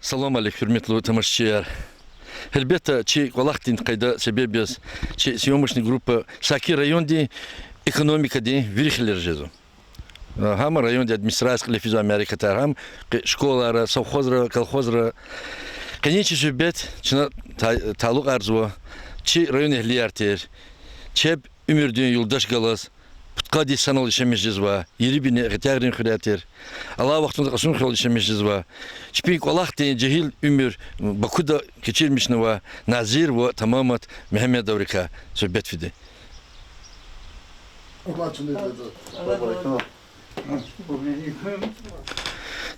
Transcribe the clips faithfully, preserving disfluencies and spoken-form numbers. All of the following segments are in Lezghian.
Салам алейк, гьуьрметлу тамашачияр. Гьелбетда, чи кӀвалахдин къайда себеб яз чи съёмочный группа саки райондин экономикадин вири хилер жезва. Гьам райондин администрациядиз кьиле физвай мярекатар, гьам къе-, школайра, совхозра, колхозра. Къенин чи суьгьбет чна та-, талукьарзава чи райондин эгьлияр тир, чеб уьмуьрдин юлдаш галаз, пудкъадиз санал яшамиш жезвай, Ерибини, Гъетягърин хуьряй тир, алай вахтунда Кьасумхуьрел яшамиш жезвай, чпин кӀвалахдин жегьил уьмуьр Бакуда кечирмишнавай Назир ва Тамамат Мегьамедоврикай суьгьбет фида.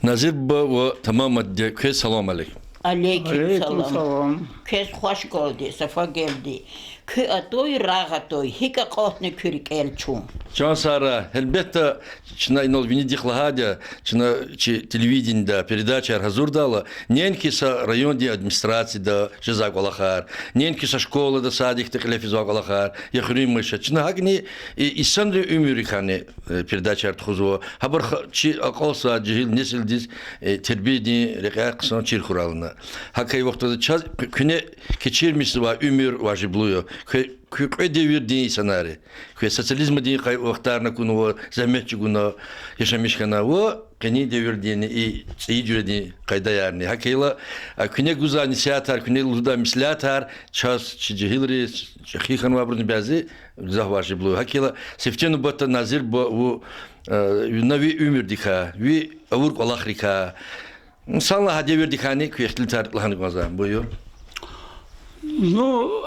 Назир буба ва Тамамат диде, квез салам алейк. Алейкум салам. Квез хвашгелди, сафагелди. Куь атӀуй, рагъ атӀуй, гьикӀ акьалтна куь рикӀел чун. Чан сагърай, гьелбетда, чна инал винидихъ лагьайди я, чна чи телевиденида передачаяр гьазурдайла, неинки са райондин администрацияда жезвай кӀвалахар, неинки са школада, садикда кьиле физвай кӀвалахар, я хуьруьн майишат, чна гьакӀни и-, инсанрин уьмуьррикайни, э, передачаяр тухузва. Гьабур ха-, чи акьалтзавай жегьил несилдиз, э, тербиядин рекьяй хъсан чир хьурай лагьана. ГьакӀ хьайи вахтунда чаз куь-, куьне кечирмишзавай уьмуьр важиблу я. Куь-, куь кьве девирдин инсанар я. Квез социализмдин къай-, вахтарни акунва, зегьмет чӀугуна яшамиш хьана ва къенин девирдин и цӀийи жуьредин къайдаярни. ГьакӀ хьайила, а, куьне гузвай насигьатар, куьне лугьудай меслятар чаз, чи жегьилриз, чӀехи хьанвайбурузни бязи гзаф важиблу я. ГьакӀ хьайила, сифте нубатда Назир буба, вун, а, на ви уьмуьрдикай, ви авур кӀвалахрикай, санлай гьа девирдикайни куь ихтилатар лагьана кӀанзава. Буюр. Ну,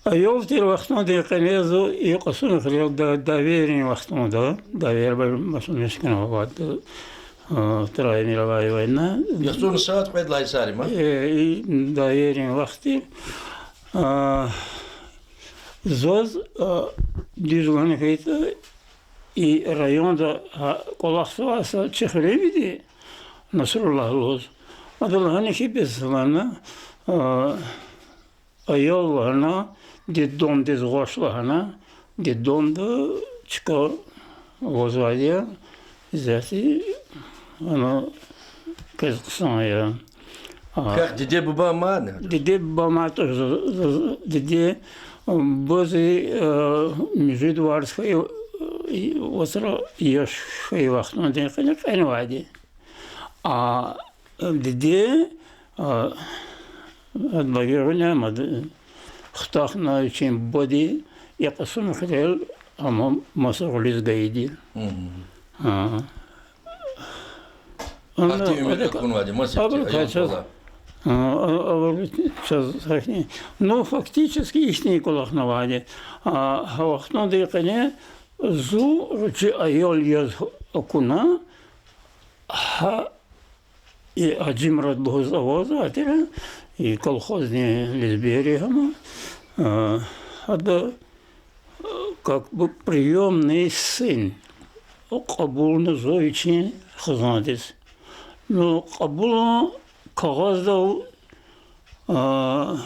аял тир вахтунда къене зун и Кьасумхуьрел да-, Давейрин вахтунда, Давейр ба-, башламишна авайди, а, Вторая мировая война. ЯхцӀурни сад кьвед лагьай йисар я ма? Э, и Давейрин вахт тир, а, заз, а, дуьз лагьана хьайитӀа, и районда, а, кӀвалахзавай са чи хуьруьнвиди, Насруллагь лугьуз. Ада лагьана хьи, бес лагьана, а, аял лагьана, детдомдиз гъваш лагьана, детдомда чка гъвазвайди я, исятда ана квез хъсан я. А, квехъ диде-буба амани? Диде-буба амай туш, з-, з-, диде, бубади, э, муьжуьд варз хьайи, э, вацра яш хьайи вахтунда къене кьенвайди. А диде, а, ад баги гъуьнемад хутахна вичин бубади и Кьасумхуьрел, амма маса гъуьлуьз гайиди. Гьахьтин уьмуьр акунвайди масакӀа аял чаз, бала. А, а, а, чаз гьахьтин. Ну, фактически ихьтин кӀвалахнавайди. А, гьа вахтунда къене зун чи аял яз акуна, гьа и Гьажимурад лугьуз аваз атира, и колхоздин лезбери гьама, а, ада, а, как бы приёмный сын, кьабулна зун вичин хизандиз. Ну, кьабулун кагъаздал, а,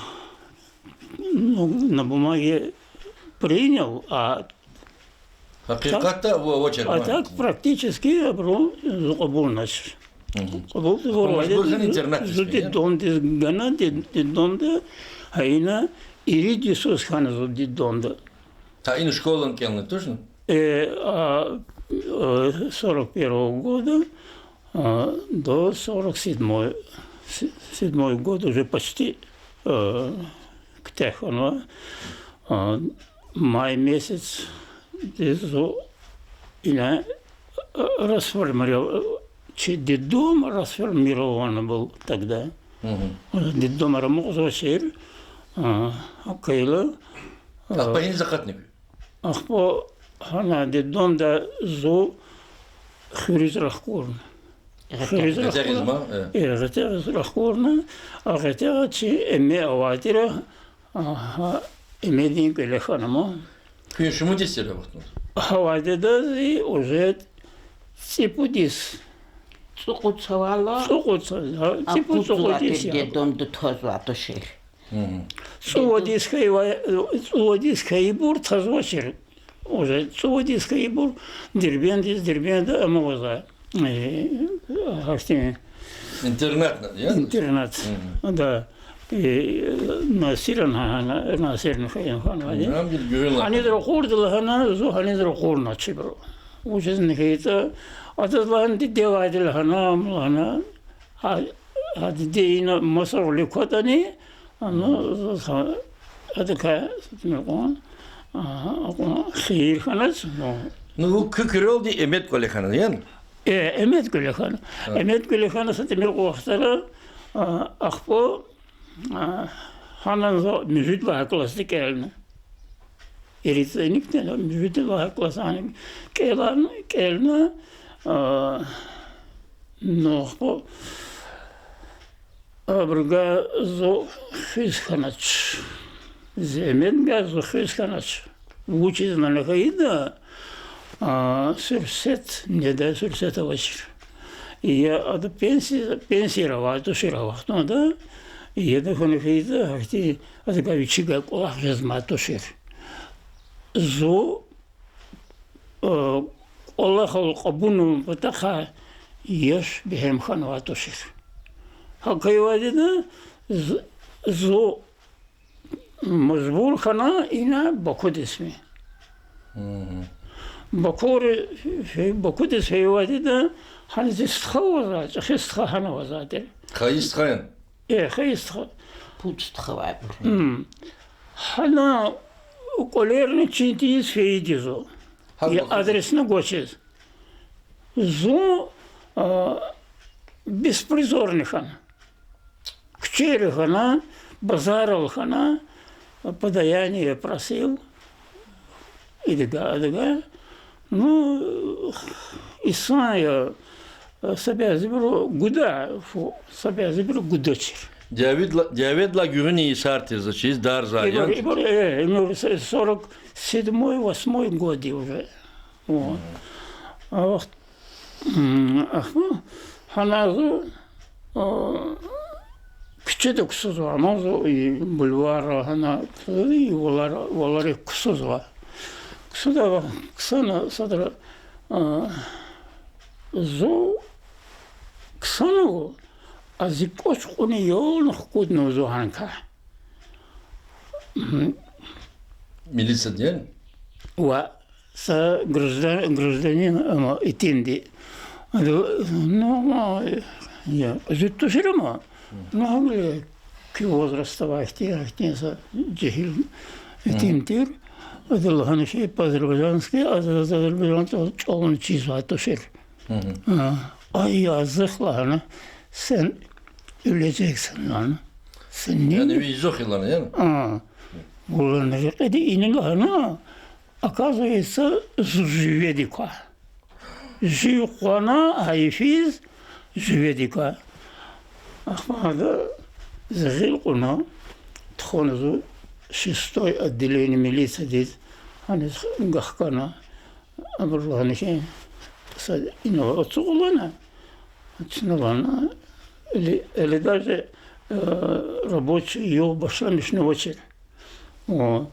ну, на бумаге принял, а Гьакъикъатда ва-, вачир, а так практически абуру зун кьабулнач. Кьабулзавайди, мажбур хьана интернатдиз зун гана, детдомдиз гана, дет-, детдомда гьа ина ирид йисуз хьана зун детдомда. Гьа ина школани кӀелна, точно? Э, а, э, сорок первого года, а, до сорок седьмой, се-, седьмой год уже почти, э, куьтягь хьанва. А, май месяцдиз зун ина, э, расформиров-, чи детдом расформирован был тогда. Детдомар амукьзавачир, а, акъайла, а, ахпа гьиниз акъатна куьн? Ахпа гьана детдомда зун хуьруьз рахкурна. Хуьруьз рахкурна. Гъетягъиз ма, э. Э, Гъетягъиз рахкурна, а Гъетягъа чи эме авайтӀира, а, гьа эмедин кӀвале хьана ма. Куьн шумуд йис тир а вахтунда? Гьа вахтунда зи уже цӀипуд йис. ЦӀукьуд цавайла? ЦӀукьуд цавайла, цӀипуд-цӀукьуд йис я. Детдомда твазвай тушир. ЦӀувад йис хьайи ва-, цӀувад йис хьайибур тазвачир. Уже цӀувад йис хьайибур Дербентдиз, Дербентда амукьзавай. Э, гьахьтин, Интернатна, я? Интернат. Мгм. Да. И, Насиран гьана, Насиран хьайин хьанвайди. Мгм, гьаниз ракъурди лагьана, зун гьаниз ракъурна чибуру. Вучиз хьайитӀа, адаз лагьана, дидедивайди лагьана, ам лагьана, а, а диде ина масагъвилик кватӀани, ана, заз гьа-, адакай са тӀимил кьван, а, кьван хийир хьанач, ну. Ну, вун куь куьрелди Эмет кӀвале хьана, яни? Э, Эмет кӀвале хьана. Гьа. Эмет кӀвале хьана са тӀимил кьван вахтара, а, ахпа, а, гьана за муьжуьд лагьай классда кӀелна. Ирид цӀийи кӀелна, муьжуьд лагьай классда гьана кӀелна, кӀелна, а, ну, ахпа, абурувай зун хуьз хьанач. Зи Эметгай зун хуьз хьанач. Вучиз лагьайтӀа, а, суьрсет, недай суьрсет авачир. Я ада пенси-, пенсияр авай тушир а вахтунда, я да хьана хьайитӀа, гьахьтин адакай вичивай кӀвалах жезмай тушир. Зун, э, кӀвалахал кьабулун патахъай яш бегьем хьанвай тушир. ГьакӀ хьайивайди я, з-, зун мажбур хьана ина Бакудиз фин. Мгм. Бакури, Бакудиз фейивайди я, гьана зи стха авазва, чӀехи стха гьана авазва тир. Хайи стха яни? Э, хайи стха. Пуд стха авайбур. Гьана кӀвалерни чин тийиз фейиди я зун. Гьа, я адресни гвачиз. Зун, а, беспризорный хьана. Куьчейра хьана, базарал хьана, подаяние просил. Идига, адига. Ну, инсан я, са бязибуру гуда, фу, са бязибуру гудачир. Дяведилай, дяведилай гуьгъуьниз йисар тир заз чиз, дарза, ибур, яни? Ибур, э, ибур с-, сорок седьмой, восьмой годы уже. О. А вахт, м, ахпа, гьана зун, а, куьчеда ксузва, амма зун и бульварра гьана ксузва, и валар, валарик ксузва. Ксуда, ксана садра, а, зун ксанва, а зи кӀвач кьуна ялна хкудна зун гьанкай. Милицияди яни? Ва са граждан-, гражданин, ама, итимди. Ада, ну, ама, я, зуьт тушир ама. Ну, гьавиляй куь возрастда авай хьтин, хьтин са жегьил итим тир. Ада лагьана хьи по-азербайджански, аз, аз азербайджан чӀал-, чӀални чизвай тушир. А, ай, язух лагьана, сен уьлежексин лагьана. Сен нин? Яни ви язух я лагьана, яни? А, вуна рекьиди ина лагьана, оказывается, зу живедик ква. Жив къвана, а йифиз живедик ква. Ахпа ада зи гъил кьуна, тухвана зун шестой отделение милициядиз, гьаниз гаф гана. Абур лагьана хьи, са инал ацукьна, ацукьна лагьана, или, или даже, э, рабочий югъ башламишнавачир. О,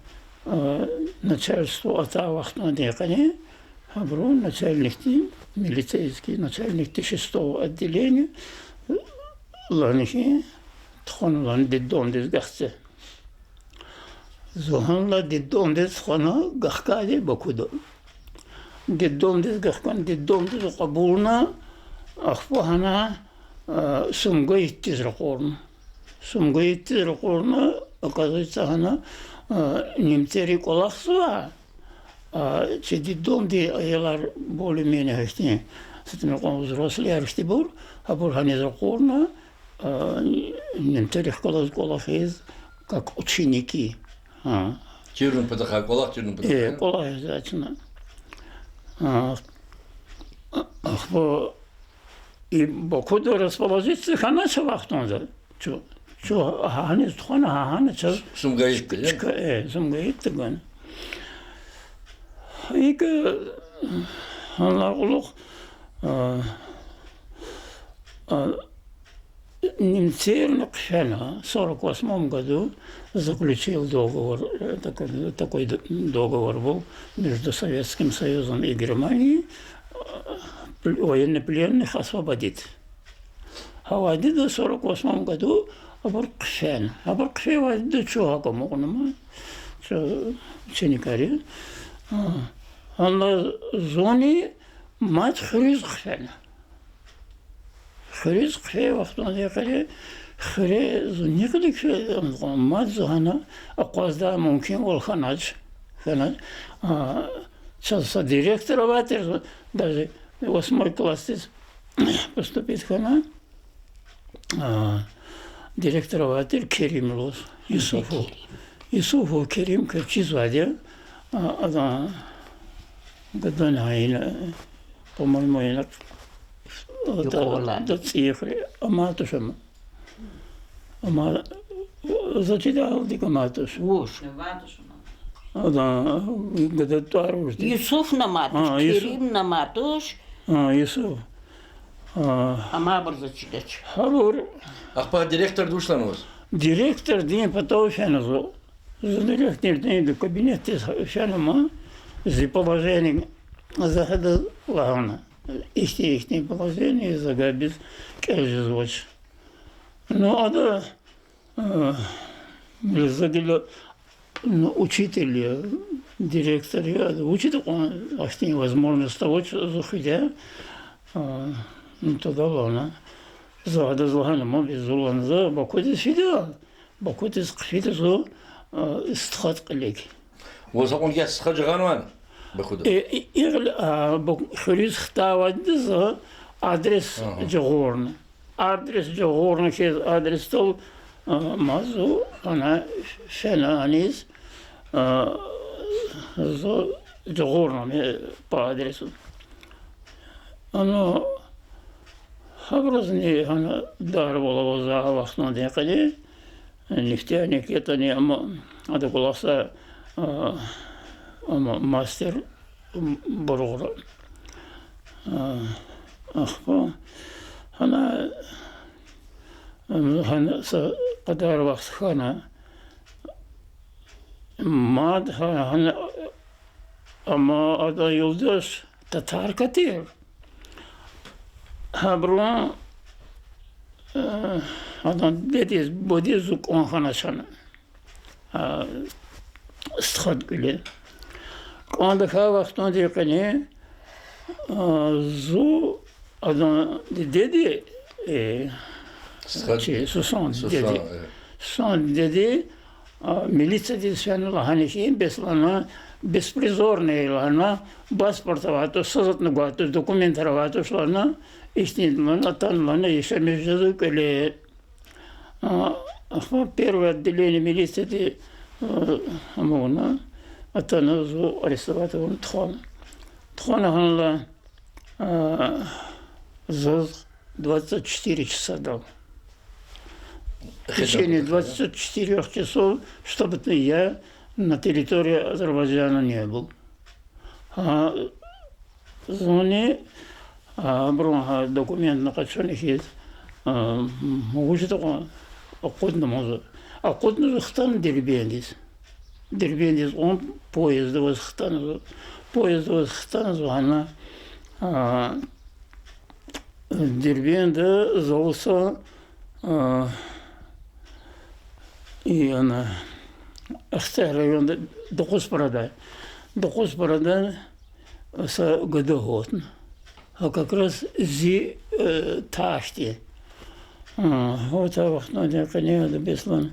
э, начальство атай вахтунда къени, абуру начальникди, милицейский начальникди шестого отделения, лагьана хьи, тухвана лагьана детдомдиз гахце. Зун гьанлай детдомдиз тухвана, гахкайди Бакуда. Детдомдиз гахкана, детдомдиз кьабулна, ахпа гьана, а, Сумгаитдиз ракъурна. Сумгаитдиз ракъурна, оказывается, гьана, а, немцери кӀвалахзава, а, чи детдомдин аялар более-менее гьахьтин, са тӀимил кьван взрослыйяр хьтинбур, гьабур гьаниз ракъурна, а, немцерихъ галаз кӀвалахиз, как ученики. А. Чирун патахъай, кӀвалах чирун патахъай. Э, кӀвалахиз ачна. А, ахпа и Бакуда расположиться хьанач а вахтунда. Чу, чу гьаниз тухвана, гьа-, гьана чаз Сумгаитда, я? Чка, э, Сумгаитда гана. ИкӀ, гьанлай кьулухъ, а, а, немцерни хъфена, сорок восьмом году заключил договор, э, такой, такой д-, договор был между Советским Союзом и Германией, э, пл-, военнопленных освободить. Гьа вадида сорок восьмом году абур хъфена. Абур хъфей вадида чун гьакӀ амукьна ман. Чун ученикар я. А, гьана зунни мад хуьруьз хъфена. Хуьруьз хъфей вахтунда къене, хуьре зун ни кьилик фейи, мад зун гьана акъваздай мумкинвал хьанач, хьанач. А, чаз са директор авай тир, даже восьмой классдиз поступить хьана. А, директор авай тир Керим лугьуз, Юсуфов. Юсуфов Керим квез чизвайди я, а, адан гадани гьа ина, по-моему, ина, да, да, цӀийи хуьре амай туш ам. Амма за чидайвалди амай туш. Вуж? Адан гада тӀвар вуж тир? Юсуфни амай туш, Юсуф. Керимни амай туш. А, Юсуф. А. Амайбур за чидач. Гьабур. Ахпа директорди вуч лагьана ваз? Директордин патав фена зун. Зун директордин кабинетдиз фена ман, зи положение за гьадаз лагьана. Ихьтин-ихьтин положение, за гьабуруз кӀел жезвач. Ну, ада, э, за гила, ну, учитель я, директор я, ада вучиз кьван ахьтин возможность авач зун хуьда, а, ну, тогда лагьана. За гьадаз лагьана ман, бес зун лагьана за Бакудиз фида, Бакудиз хъфида зун, а, стха кьилик. Ваз гьакьван стха жагъанвани Бакуда? Э, и, игъли, а, Бак-, хуьруьз хтайвайди за адрес жагъурна. Адрес жагъурна хьиз адресдал, а, мад зун гьана фена аниз, а, зун жагъурна по адресу. Ана, гьабурузни гьана дарвал авазва а вахтунда къене, нихтяник ятӀани, амма ада кӀвалахза, а, амма мастер, м, буругъра. А, ахпа, гьана, ам, гьана са кьадар вахт хьана, мад гьа-, гьана, амма адан юлдаш татарка тир. Гьабурун, э, адан дедиз, бадедиз зун кӀан хьанач гьана. А, стхадин кӀвале. КӀан тахьай вахтунда къене, а, зун, адан дедеди, э, чи, Сусан дедеди, Сусан дедеди, а, милициядиз фена лагьана хьи, бес лагьана, беспризорный лагьана, паспорт авай туш, са затӀни гвай туш, документар авай туш лагьана, ихьтин лагьана, атана лагьана, яшамиш жезва кӀвале. А, ахпа первое отделение милициядиз, а, амукьна, атана зун арестовать авуна тухвана. Тухвана гьанла, а, заз двадцать четыре часадал. В течение двадцати четырёх часов, чтобы я на территории Азербайджана не был. Гьа, зунни, а, абурун гьа документни къачуна хьиз, а, вучиз акъудна ман зун. Акъудна зун хтана Дербентдиз. Дербентдиз кьван поезд аваз хтана зун. Поезд аваз хтана зун гьана, а, Дербентда зал са, а, и ана, Ахцегь районда Докъузпарада. Докъузпарада са гада гьатна. Гьа как раз зи, э, тахьди. А, вот а вахтунда къене ада бес лагьана,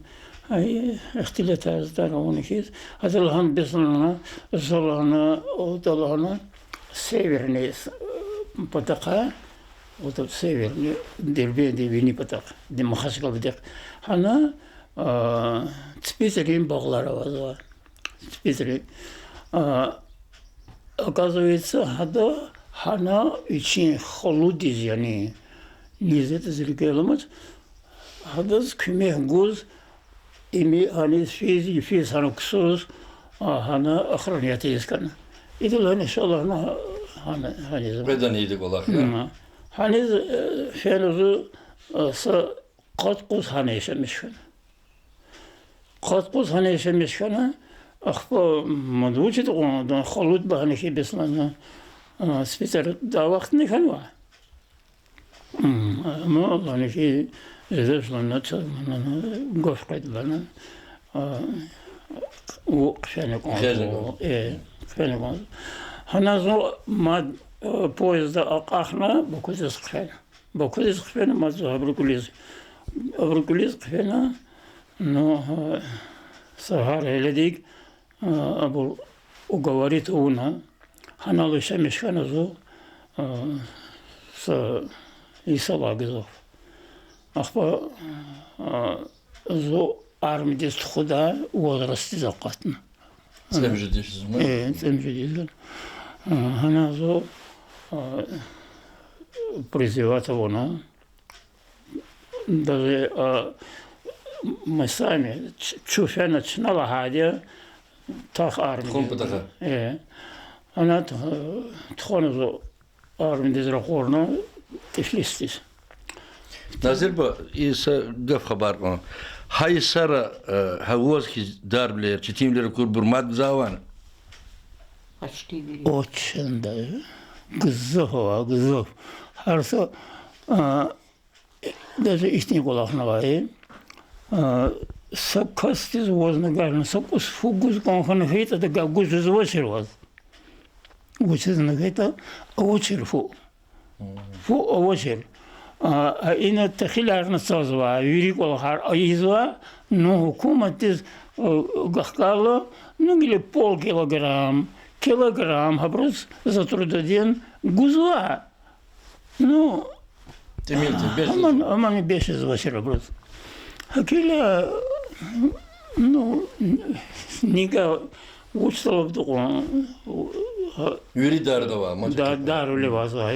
ай, ихтилатар затӀар авуна хьиз. Ада лагьана бес лагьана, за лагьана, ада лагьана, северный с-, э, патахъай, вот северный, Дербентдин вини патахъ, Махачкъаладихъ. Гьана, а, ЦпицӀрин багълар авазва. ЦпицӀрин. А, оказывается, гьада гьана вичин халудиз, яни, низ ятӀа рикӀел аламаз, гьадаз куьмек гуз, им гьаниз физ, йифиз гьана ксуз, а, гьана охранять ийиз хьана. Идал гьана ша лагьана, гьана, гьаниз. Къведа ида кӀвалах я? Гьаниз, э, фена зун, э, са къад къуз гьана яшамиш хьана. Къад къуз гьана яшамиш хьана, ахпа мад вучиз кьван, халуд багьана хьи бес лагьана, а, ЦпицӀрада вахтни хьанва. М, амма лана хьи, зедеш лана, чаз лана, гаф къведа лана, а, у хъфена кӀанзава, э, хъфена кӀанзава. Гьана зун мад, э, поездда акьахна, Бакудиз хъфена. Бакудиз хъфена, мад зун абурун кӀвализ, абурун кӀвализ хъфена, ну, э, са гьар гьеледик, а, абур уговорить авуна, гьанал яшамиш хьана зун, а, са йисалай гзаф. Ахпа, а, зун армиядиз тухудай возрастдиз акъатна. ЦӀемуьжуьдиз, э, цӀемуьжуьдиз. А, гьана зун, а, призывать авуна. Даже, а, мы сами, ч-, чун фена чна лагьайди я, тах армиядиз. Тухун патахъай. Э. Ана т-, тухвана зун армиядиз ракъурна Тифлисдиз. Назир буба, и са гаф хабар кьун. Гьа йисара, э, гьа ваз хьиз дарбалар, четинвилер акурбур мад гзаф авани? Очень даже. Гзаф ава, гзаф. Гьар са, а, даже ихьтин кӀвалахни авай, а, са касдиз ваз нагарна са кӀус фу гуз кӀан хьана хьайитӀа, дагагуз жезвачир ваз. Вучиз на хьайитӀа, авачир фу. Фу авачир. А, а ина техиларна цазва, вири кӀвалахар ийизва, ну, гьукуматдиз, а, гахкайла, ну, гила полкилограмм, килограмм, гьабуруз за трудодень гузва. Ну, тӀимил тир, бес аман, жезва. Аман бес жезвачир абуруз. ГьакӀ хьайила, ну, нигагь вуч тӀалабда кьван, вири дарда ава, ма да-, чӀехи. Дарвиле вазва.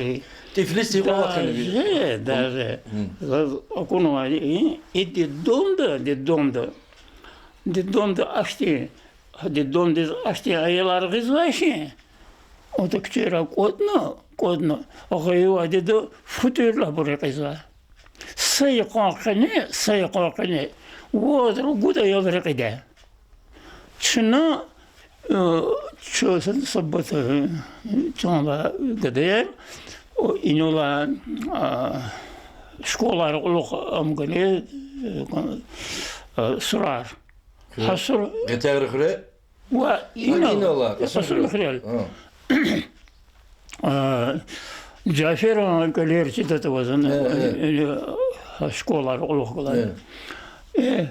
Тифлисдиз гьикьван вахтунда вири? Даже, даже. Заз акунвайди, и, и детдомда, детдомда. Детдомда ахьтин, детдомдиз ахьтин аялар гъизвай хьи. Ада куьчера кӀватӀна, кӀватӀна, гъайивай деда фу тӀуьрла абур рекьизва. Са йикъан къене, са йикъан къене, вад ругуд аял рекьида. Чна, э, чу са-, сабат, э, чан ала гадаяр, о, инал, а, школайрин кьулухъ ам гана, э, э, сурар. Гьа сур- Гъетягърин хуьре? Ва ина, ина ала, Къасумхуьрел. Къасумхуьрел. А, Жаферан кӀвалер чидатӀа ваз, э, э, школайрин кьулухъ галай. Э,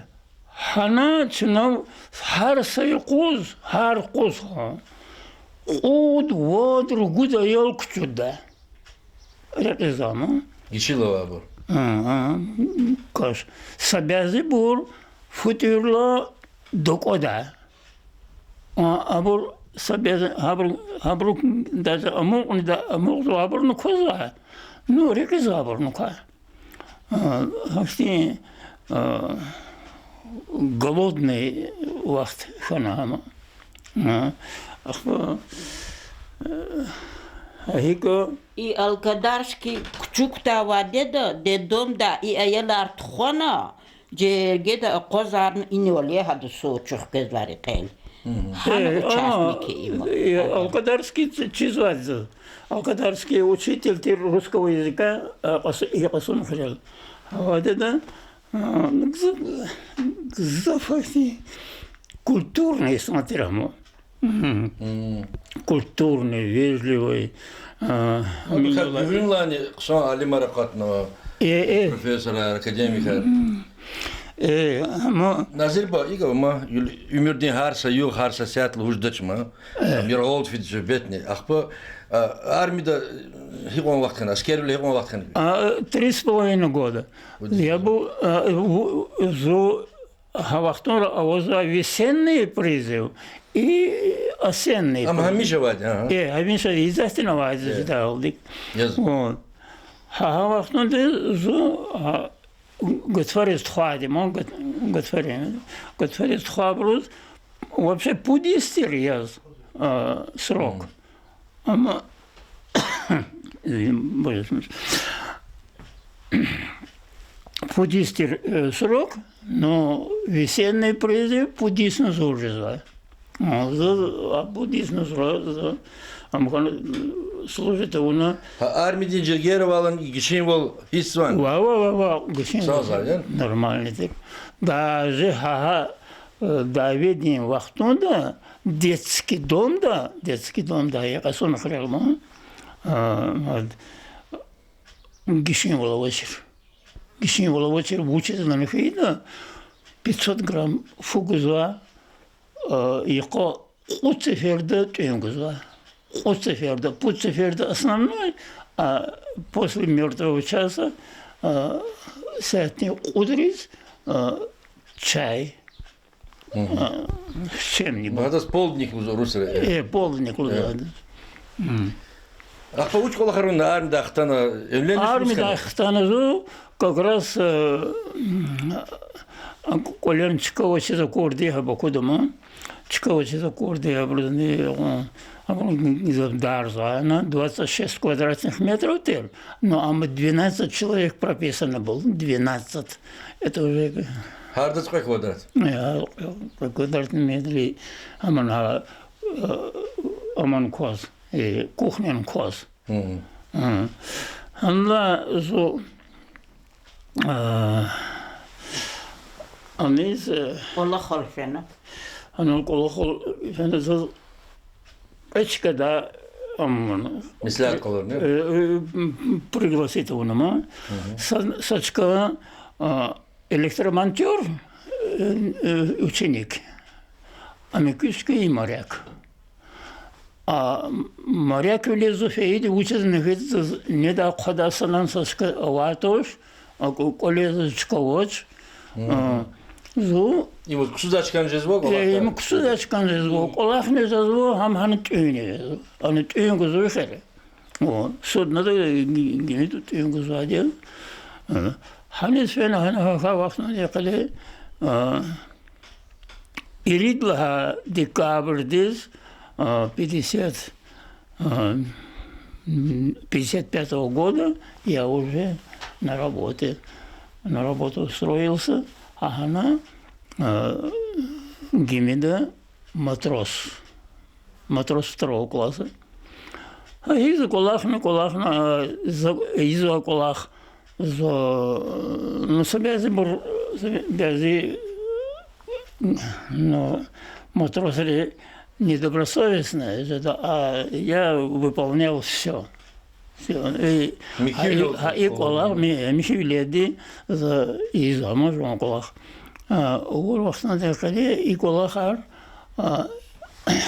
гьана чна гьар са юкъуз, гьар юкъуз, гьа, кьуд, вад, ругуд аял кучуда. Рекьизва ма. Гишила авайбур. А, а, каш. Са бязибур фу тӀуьрла дакӀвада. А, абур са бязи, гьабур, гьабур даже амукьна, амукьзавайбурни квазва. Ну, рекьизавайбурни ква. А, гьахьтин, а, голодный вахт хьана ама. А, ахпа, а, гьикӀ? И Алкадарский кучук кутайвай деда, детдомда и аялар тухвана, жергеда акъвазарна инвал я гьада су чухквезвай рекьел. Гьана участник я им. Алкадарский чизвайди я. Алкадарский учитель тир русского языка, а, Къас-, и Къасумхуьрел. Гьавайда, а, гзаф, гзаф ахьтин культурный инсан тир ама. Культурный, вежливый, а, гуьгъуьнлайни хъсан алимар акъатнава, э, э, профессорар, академикар. Э, ма- Назир буба, икӀ ама, уьмуьрдин гьар са югъ, гьар са сятла вуж дач ма. Э. Ам яргъал фида суьгьбетни. Ахпа, а, армияда гьикьван вахт хьана, аскервиле гьикьван вахт хьана? А, три с половиной года. Я был, а, в-, зу- Гьа вахтунра авазва весенний призыв и осенний призыв. Ам гьамиша авайди, ага. Э, гьамиша изатдин авайди жедалдик. Вот. Гьа, гьа вахтунда зун, а, гатфариз тухвайди, ма, гат-, гатфари-, гатфариз тухвайбуруз вообще пуд йис тир яз, а, срок. Амма, э, боже, пуд йис тир, э, срок, но весенний призыв пуд йисни зур жезва. А, за, а, буддизм зура, за, ам хьана, служить авуна. Гьа армиядин жергейра авайла гишинвал гьиссзавани? Ва, ва, ва, ва, гишинвал. Сазай, я? Нормальный тип. Даже гьа, гьа, э, дяведин вахтунда детский домда, детский домда, я къасун хрелма, а, гишинвал авачир. Гишинвал авачир, вучиз лагьана хьайитӀа, пятьсот грамм фу гузва, а, йикъа кьуд сеферда тӀуьн гузва. Кьуд сеферда, пуд сеферда основной, а после мёртвого часа, а, сятдин кьудриз, а, чай. Мгм. А, с чем-нибудь. Ну, это с полдник лугьуз урусри. Э, полдник лугьуз. Э. М. Ахпа вуч кӀвалахар авуна армиядай хтана, эвленмишмир хьана? Армиядай хтана зун как раз, э, м, а, кӀвале чка авачиз акурди гьа Бакуда ман. Чка авачиз акурди абурузни, э, абур гзаф дарза, ана двадцать шесть квадратных метров тир, но ам двенадцать человек прописано было, двенадцать. Это уже... Гьарда цӀикьвед квадрат. Я, квадратный метр, аман, а, э, аман кваз, э, кухняни кваз. Мгм. Мгм. Гьанла зун, а, аниз, э, КӀвалахал фена. Гьанал кӀвалахал фена заз кьве чкада, ам, меслят къалурна, э, э, м, пригласить авуна ман. Мгм. Са, са чка, а, электромонтёр, э, э, ученик. Ам куьчки и моряк. А моряквиле зун фейиди вучиз лагьайтӀа заз недай хъвадай санал са чка авай туш, а кӀвале заз чка авач. Мгм. А, зун... Им ксудай чкани жезва, э, кӀвалахар? Им ксудай чкани жезва, кӀвалахни жезва, гьам гьана тӀуьнни жезва. Ана тӀуьн гузва хьи. О, суднада ги-, гимида тӀуьн гузвайди я. Э, гьаниз фена, гьана гьа вахтунда къене, а, ирид лагьай декабрдиз, а, пятьдесят, а, м, пятьдесят пятого года я уже на работе. На работу устроился, а гьана, а, гимида матрос. Матрос второго класса. А, ийиз кӀвалахна, кӀвалахна, а, за, ийиз кӀвалах за, ну, са бязи бур-, са бязи, ну, матросри недобросовестные, это, а я выполнял всё. Всё. И, михьивиле а, и, а, и кӀвалах, ми-, михьивиледи за ийиз ама жуван кӀвалах. А, авур вахтунда къене и кӀвалахар, а,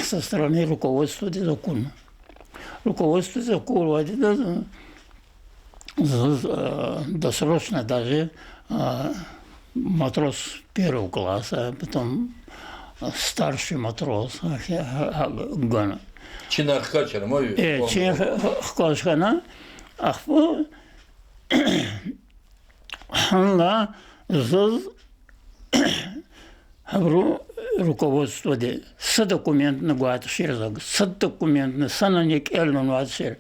со стороны руководстводиз акуна. Руководстводиз акурвайди я, за, за, э, досрочно даже, э, матрос первого класса, потом, э, старший матрос, а, хе-, а, а, гана. Чинар хкаж хьана, ма? Э, чин х-, х-, хкаж хьана, ахпа гьанла заз гьабуру руководстводи са документни гвай тушир заз, са документни, санани кӀелнавай тушир.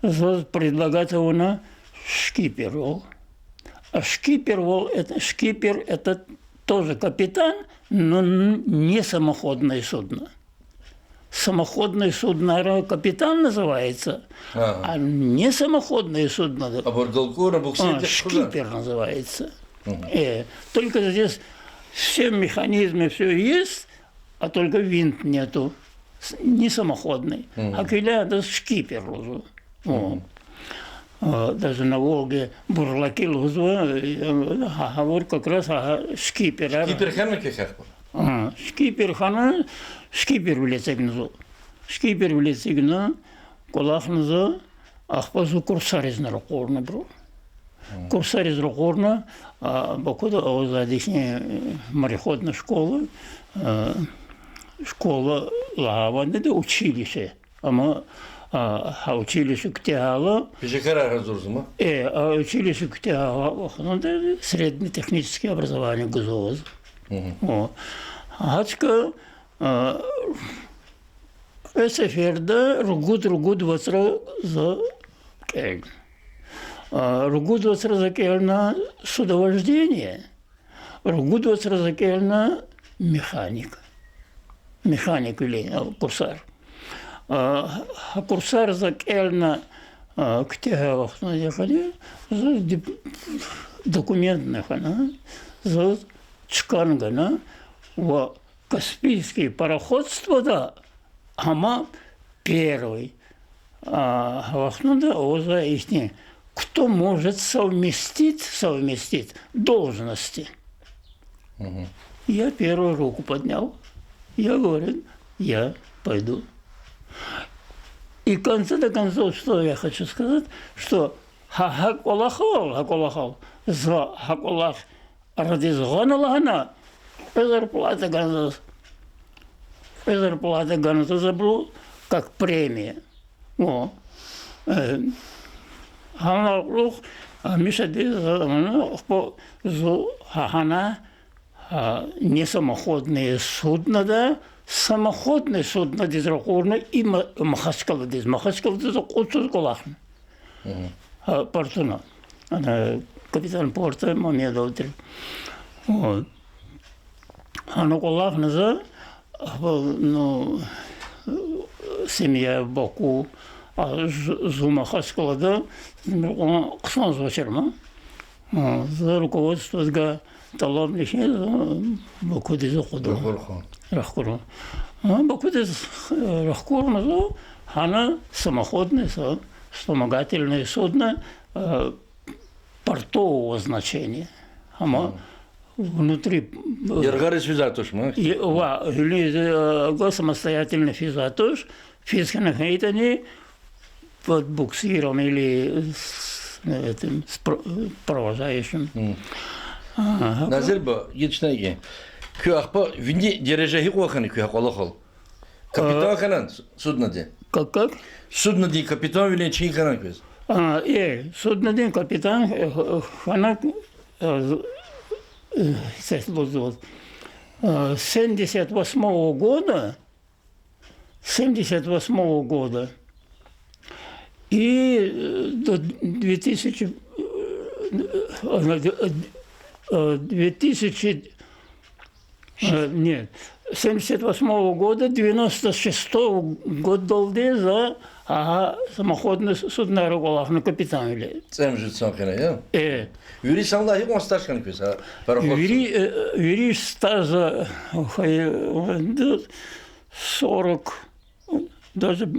Заз предлагать авуна шкипервал. А шкипервал, это, шкипер, это тоже капитан, но н-, не самоходное судно. Самоходное судно капитан называется, а не самоходное судно, а, шкипер называется. Э, только здесь все механизмы, всё есть, а только винт нету. С-, не самоходный. Гьакӏ хьайила адаз шкипер лугьузва. О. А, даже на Волге бурлаки лугьузва, э, гьа, гьабур как раз, гьа, шкиперар. Шкипер хьана квехъ ахпа? А, шкипер хьана, шкипервиле эцигна зун. Шкипервиле эцигна, кӏвалахна зун, ахпа зун курсаризни ракъурна абуру. Курсариз ракъурна, а, Бакуда авай ихьтин, э, мореходная школа, э, школа лагьайвал неда, училище. Амма, а, гьа училище куьтягьайла... Пешекарар гьазурзама? Э, а училище куьтягьайла, ахпа средне-техническое образование гузва заз. О. Гьа чка, а, кьве сеферда ругуд-ругуд вацра за кӏелна. А, ругуд вацра за кӏелна судовождение, ругуд вацра за кӏелна механик. механиквилин, а, курсар. А, курсар за кӀелна, а, куьтягьай вахтунда хьана, за дип-, документни хьана, за чкан гана ва Каспийский пароходствода гьам первый, а, вахтунда авазва ихьтин, кто может совместить, совместить должности. Мгм. Я первый руку поднял. Я говорю, я пойду. И в конце до концов, что я хочу сказать, что гьа, гьа кӀвалахал, гьа кӀвалахал, за гьа кӀвалах арадиз гъана лагьана, кьве зарплата гана заз. Кьве зарплата гана заз абуру, как премия. О. Э, гьана кьулухъ, а, миша диз, а, ана, ахпа зу гьа-, гьана, а, несамоходное суднодал самоходное суднодиз ракъурна и Ма-, Махачкъаладиз. Махачкъаладиз акъудзавай кӀвалахна. Мгм. А, портуна. Ана капитан порта Мамедов тир. Вот. Гьана кӀвалахна за, а, ну, семья Баку, а, з-, зун Махачкъалада, хъсанзавачир ма. А, за руководстводивай тӀалабни хьиз, а, Бакудиз акъудна. Рахкур хьун. Рахкур. А, Бакудиз, э, рахкурна за, гьана самоходное, са-, вспомогательное судно, э, портового значения. Гьама внутри, э, яргъариз физвай туш ма? Е-, ва, гьуьлуьз, э, самостоятельно физвай туш, физ хьана хьайитӀани, под буксиром или с, э, этим, с про-, провожающим. Мгм. Ага. Назир буба, гила чна гьикӀ. Куь ахпа вини дережа гьикьван хьана куь гьа кӀвалахал? Капитан хьанани суднодин? Как, как? Суднодин капитанвилин чин хьанани квез? А, э, суднодин капитан, э, хьана, э, э, с семьдесят восьмого года, семьдесят восьмого года и, э, до две тысячи, э, э, э, две тысячи, э, нет, семьдесят восьмого года, девяносто шестого года долди за, ага, самоходный судно ракӀалахна капитанвиле. ЦӀемуьжуьд сан хьана, я? Э. Вири санлай гьикьван стаж хьана квез, а, пароходда? Вири, э, вири стаж, э, хай-, э, д-, сорок, даже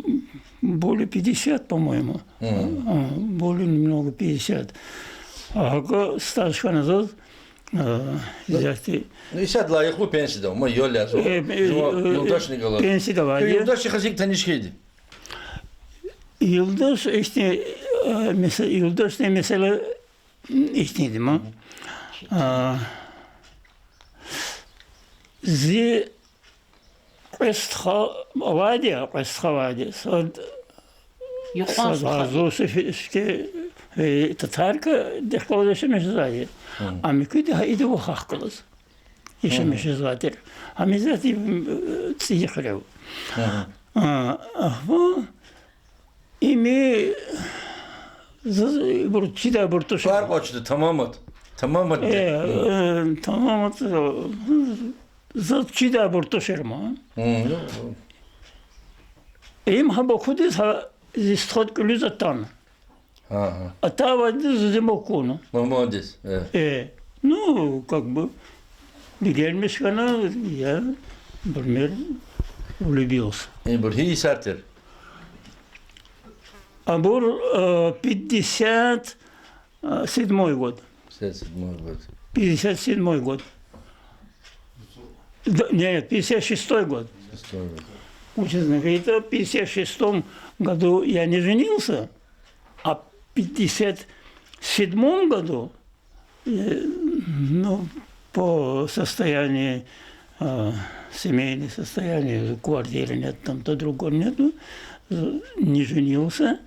более пятьдесят, по-моему. Мгм. А, более немного пятьдесят. А гьакӀа стаж хьана заз, а, ну, исятда лайихлу пенсияда, ма, ял яз, э, э, жува, э, юлдашни галаз. Пенсияда авайди я. Юлдашдихъ гьикӀ таниш хьайиди? Юлдаш ихьтин, э, месе-, юлдашдин месэла ихьтинди ма. Мгм. А, зи кьве стха авайди я, кьве стха авайди. Сад, юкьван стха. Сад гьазуси фи-, фи-, э, татаркадихъ галаз яшамиш жезвайди. Мгм. А муькуьди гьа ида вахахъ галаз яшамиш жезвай тир. Гьам исятда, м, ЦӀийи хуьряй. Мгм. А, ахпа Им заз ибур чидайбур туш. Фаркь ачуда, тамамат. Тамамат. Э, э, тамамат, э, заз чидайбур тушир ма. Мгм. Им гьа Бакудиз гьа зи стхад кӀуьлуьз атана. Ага. Атайвайди заз зи мукуна. Мугьмандиз, э. Э, ну, как бы, бегенмиш хьана, я, например, влюбился. Ибур гьи йисар тир? Абур, э, пятьдесят седьмой год. Пятьдесят седьмой год. Пятьдесят седьмой год. Да, нет, пятьдесят шестой год. Шестой год. Очень знакомый. Это в пятьдесят шестом году я не женился, а в пятьдесят седьмом году, э, ну, по состоянию, а, семейное состояние, квартиры нет, там то другого нету, э, не женился.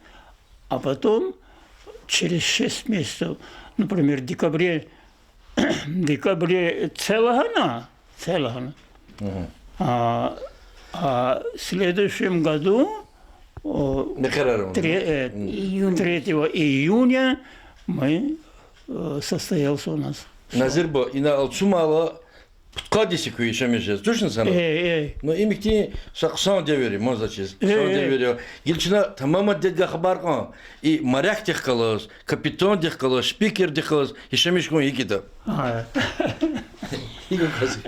А потом, через шесть месяцев, например, в декабре, в декабре целого она, целого она. Мгм. А, а в следующем году, о, Мехъерар авуна. Тре-, э, Июнь. Третьего июня мы, э, состоялся у нас. Назир буба, ина алцумайла Пудкъад йис я куьн яшамиш жез, тушни сана? Э, э. Ну, им ихьтин са хъсан девир я, мазачиз. Э, хъсан э. Девир я. Гила чна тамамат дидедивай хабар кьан, и морякдихъ галаз, капитандихъ галаз, шпикердихъ галаз яшамиш хьун гьикӀ я? А. ГьикӀ я кваз?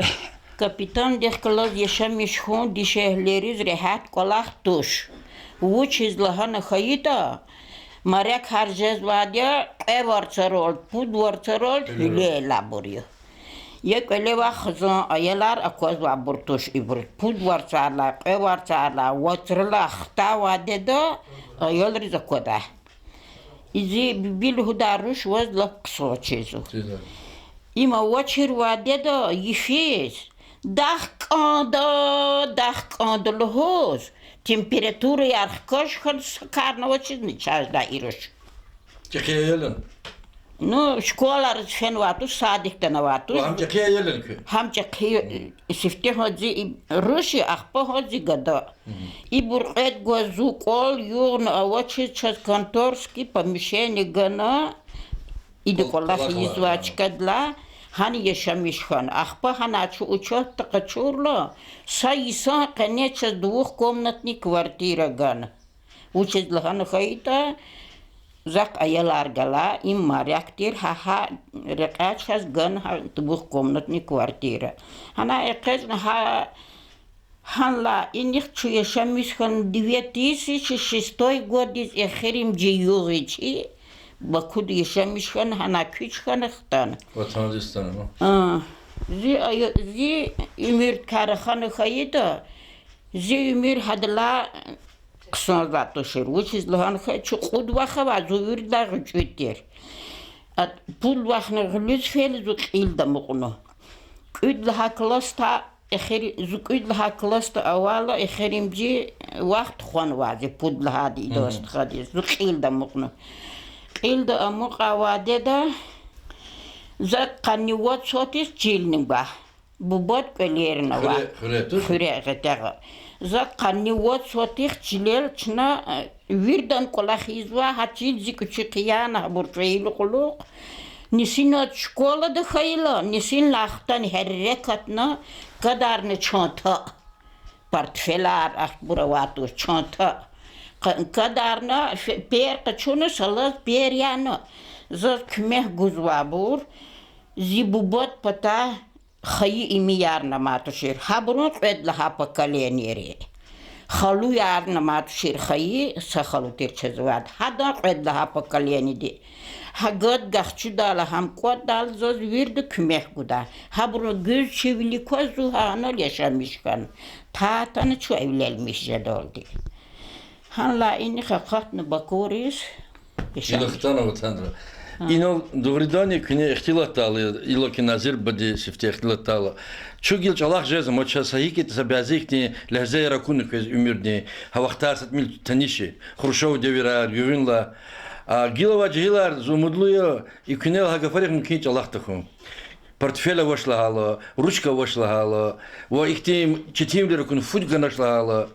Капитандихъ галаз яшамиш хьун дишегьлийриз регьят кӀвалах туш. Вучиз лагьана хьайитӀа, морякар жезвайди я кьве варцарал, пуд варцарал гьуьлуьз алайбур я. Я кӀвале авай хизан, аялар аквазвайбур туш ибур. Пуд варцарилай, кьве варцарилай, вацралай хтайвайди я, аялриз аквадай. Зи буби лугьудай руш ваз лап хъсан чизва. Им авачирвайди я йифиз, дах кӀанда, дах кӀанда лугьуз, температураяр хкаж хьана, са карни авачизни чаз жедай и руш. ЧӀехи аял яни? Ну, школайриз фенвай туш, садикдани авай туш. Гьам чӀехи аял яни куьн? Гьам чӀехи, сифте гьа зи руш я, ахпа гьа зи гада. Ибур кьвед гваз зун кӀвал югъна авачиз чаз конторский помещение гана, ида кӀвалах ийизвай чкадилай, гьана яшамиш хьана. Ахпа гьана чун учётда къачурла, са йисан къене чаз двухкомнатный квартира гана. Вучиз лагьана хьайитӀа, захъ аялар гала, им моряк тир, гьа, гьа рекьяй чаз гана гьа двухкомнатный квартира. Гьана экъечӀна гьа, гьанлай инихъ чун яшамиш хьана две тысячи шестой годдиз эхиримжи югъ ичӀи Бакуда яшамиш хьана, гьана куьч хьана хтана. Ватандиз хтана, ма? А, зи ая-, зи уьмуьрдикай рахана хьайитӀа, зи уьмуьр гьадалай хъсанзавай тушир. Вучиз лагьана хьайитӀа, чун кьуд вах авай, зун виридалай гъвечӀи тир. А пуд вахни гъуьлуьз фейила зун кьилди амукьна. Кьуд лагьай классда, эхир, зун кьуд лагьай классда авайла, эхиримжи вахт тухванвай зи пуд лагьайди, идаз стхадиз, зун кьилди амукьна. Кьилди амукьайла, деда, за къанни вад сатихъ чилни гва. Бубад кӀвалерни ава. Хуьре, хуьре, туш? Хуьре, гъетягъа. За къанни вад сатихъ чилел чна, э, вирдан кӀвалах ийизва, гьа чил зи кӀвачи хъияна, гьабур фейила кьулухъ. Нисинад школада хьайила, нисинлай хтана гьерекатна, кадарна чанта. Портфелар ахпа бур авай туш, чанта. Къ-, кадарна, фе-, пер къачуна, салаз пер яна. Заз куьмек гузвайбур зи бубад патай хайи имиярни амай тушир. Гьабурун кьвед лагьай поколенияр я. Халуярни амай тушир хайи, са халу тир чаз авайди. Гьадан кьвед лагьай поколениеди. Гьа гад гахчудайла, гьам кӀватӀдайла заз вирида куьмек гудай. Гьабурун гуьзчивилик кваз зун гьанал яшамиш хьана. Татана чун эвленмиш жедалди. Гьанлай инихъ акъатна Бакуриз. Гила хтана ватандиз. Инал дугъриданни куьне ихтилатдайла, иллаки Назир бубади сифте ихтилатдайла. Чун гила чӀалахъ жезва, ма чаз са гьикӀ са бязи ихьтин легьзеяр акуна квез уьмуьрдин, гьа вахтар са тӀимил таниш я, Хрущёв девирар, гуьгъуьнлай. А гила авай жегьилар, зун умудлу я, и куьнел гьа гафарихъ мумкин чӀалахъ тахьун. Портфель авач лагьайла, ручка авач лагьайла, ва ихьтин четинвилер акуна, фуд ганач лагьайла.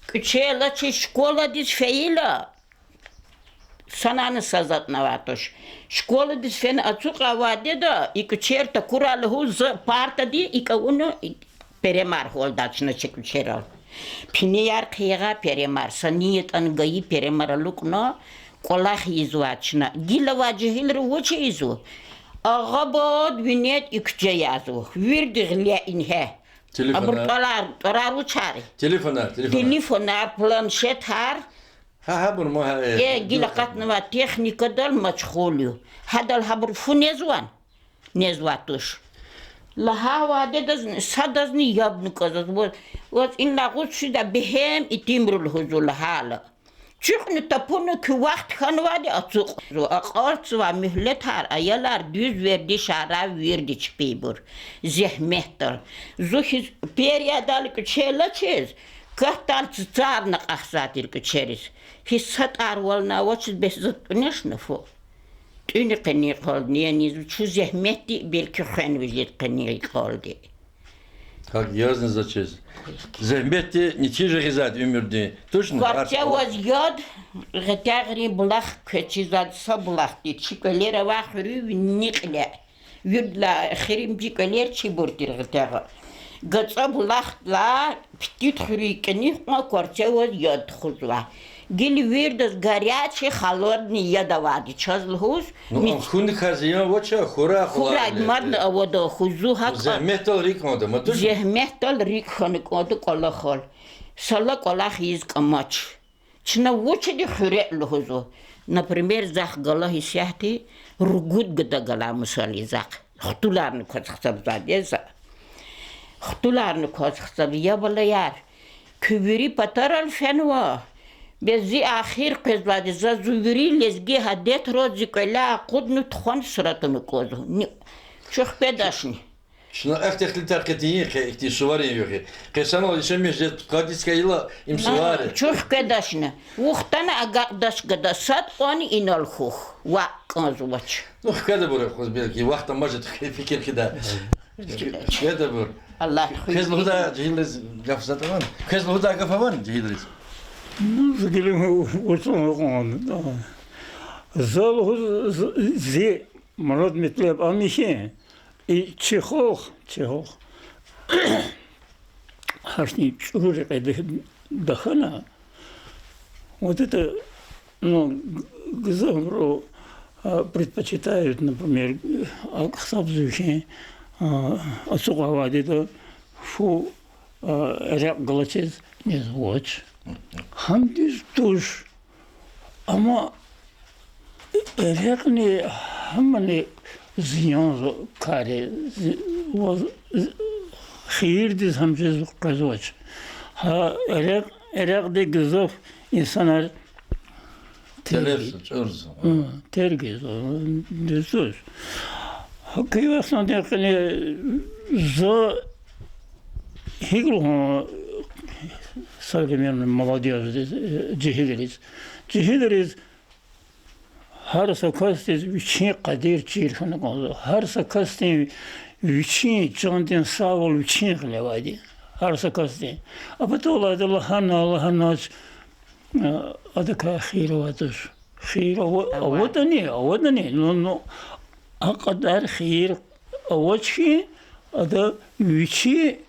КӀвачел алачиз школадиз фейила, санани са затӀни авай туш. Школадиз фена ацукьайла, деда, и кӀвачер такурай лугьуз, за партади икӀ авуна, перемар гьалдай чна чи кӀвачерал. Пинияр хъийигъай перемар, са ни ятӀани гайи перемар алукӀна, кӀвалах ийизвай чна. Гила авай жегьилри вуч ийизва? Агъабад винел и куьче язва. Вирида гъиле ингье. Абур тӀварар, тӀварар вучар я? Телефонар, телефонар. Телефонар, планшетар. Гьа, гьабур ма гьа, э, гила акъатнавай техникадал машгъул я. Гьадал гьабур фу незвани? Незвай туш. Лагьайла, дедазни, садазни яб нукӀвазва. Ваз инлай гъуц фида, бегьем итимра лугьузва лагьайла. Чуькьни тапуна куь вахт хьанвайди ацукьзава. Акьалтзавай муьгьлетар, аялар дуьз вердишарай вирида чпибур. Зегьметдал. Зун хьиз пер ядай кӀвачел алачиз, катдайла цацарни акьахзавай тир кӀвачериз. Гьич са тӀарвални авачиз бес заз тӀунешна фу. ТӀуьни къенин йикъалди, ненизва чун зегьметди, белки хвенва жед къенин йикъалди. ГьакӀ язни заз чиз. Зегьметди нетижа гъизвайди уьмуьрдин. Тушни? Кварця ваз яд, гъетягърин булах квез чизвайди, са булах тир, чи кӀвалера авай хуьруьв ни кьиле. Виридалай эхиримжи кӀвалер чибур тир гъетягъа. ГацӀа булахдилай Питит хуьруьн кӀаник кьван кварцеваз яд тухузва. Гила виридаз горячий, холодный яд авайди чаз лугьуз. Ну, мис-, а хьуникай зиян авач, хьурай, хьурай къулайни мадни авадан хуьзва гьакӀ. Зегьметдал рикӀ кӀанда, ма туш? Зегьметдал рикӀ хьана кӀанда кӀвалахал. Сала кӀвалах ийиз кӀамач. Чна вучиди хуьре лугьузва? Например, захъ галай исятда ругуд гада галай мисал я захъ. Хтуларни кваз гьисабзавайди я за. Хтуларни кваз гьисаб, я балаяр. Куь вири патарал фенва. Бес зи ахир къвезвайди, за зи вири лезги адетрал зи кӀваляй акъудна тухвана суратуна кӀанзава. Ни, чуьхкведачни. Чна ахьтин ихтилатар къе тийин, къе ихьтин суварин югъ я. Къе санал яшамиш жез пудкъадиз хьайила им сувар я. Чуьхкведачни. Вун хтана агакьдач гада, сад кьванни инал хьухь. Ваъ, кӀанзавач. Ну, хкведайбур я, хуьз белки вахт амажда фикир хъийида. Хкведайбур. Аллагь хуьй. Квез лугьудай жегьилриз гаф затӀ авани? Квез лугьудай гаф авани жегьилриз? Ну, за гила вацӀун кьван. За лугьуз, зи мурад-метлеб ам я хьи, и чи халкь, чи халкь гьахьтин чӀуру рекье тахьана, вот это, ну, гзафбуру, а, предпочитают, например, акӀ гьисабзава хьи, а, ацукьайвайди я, фу, а, рекь галачиз нез вач. Гьам дуьз туш. Амма рекьни гьамани зиянзава кар я, зи-, ваз-, зи-, хийирдиз гьам жез къвезвач. Гьа рекь-, рекьди гзаф инсанар тергзава, чӀурзава. Гьа, тергзава, дуьз туш. Гьа куь вахтунда къени за гьикӀ лугьун современный молодёжьдиз, жегьилриз. Жегьилриз гьар са касдиз вичин къадир чир хьана кӀанзава. Гьар са касдин вичин чандин савал вичин гъиле авайди. Гьар са касдин. А паталайдал лагьана, лагьанач, а, адакай хийир авайди туш. Хийир ава-, аватӀани, аватӀани, ну, ну, а кьадар хийир авач хьи, ада вичи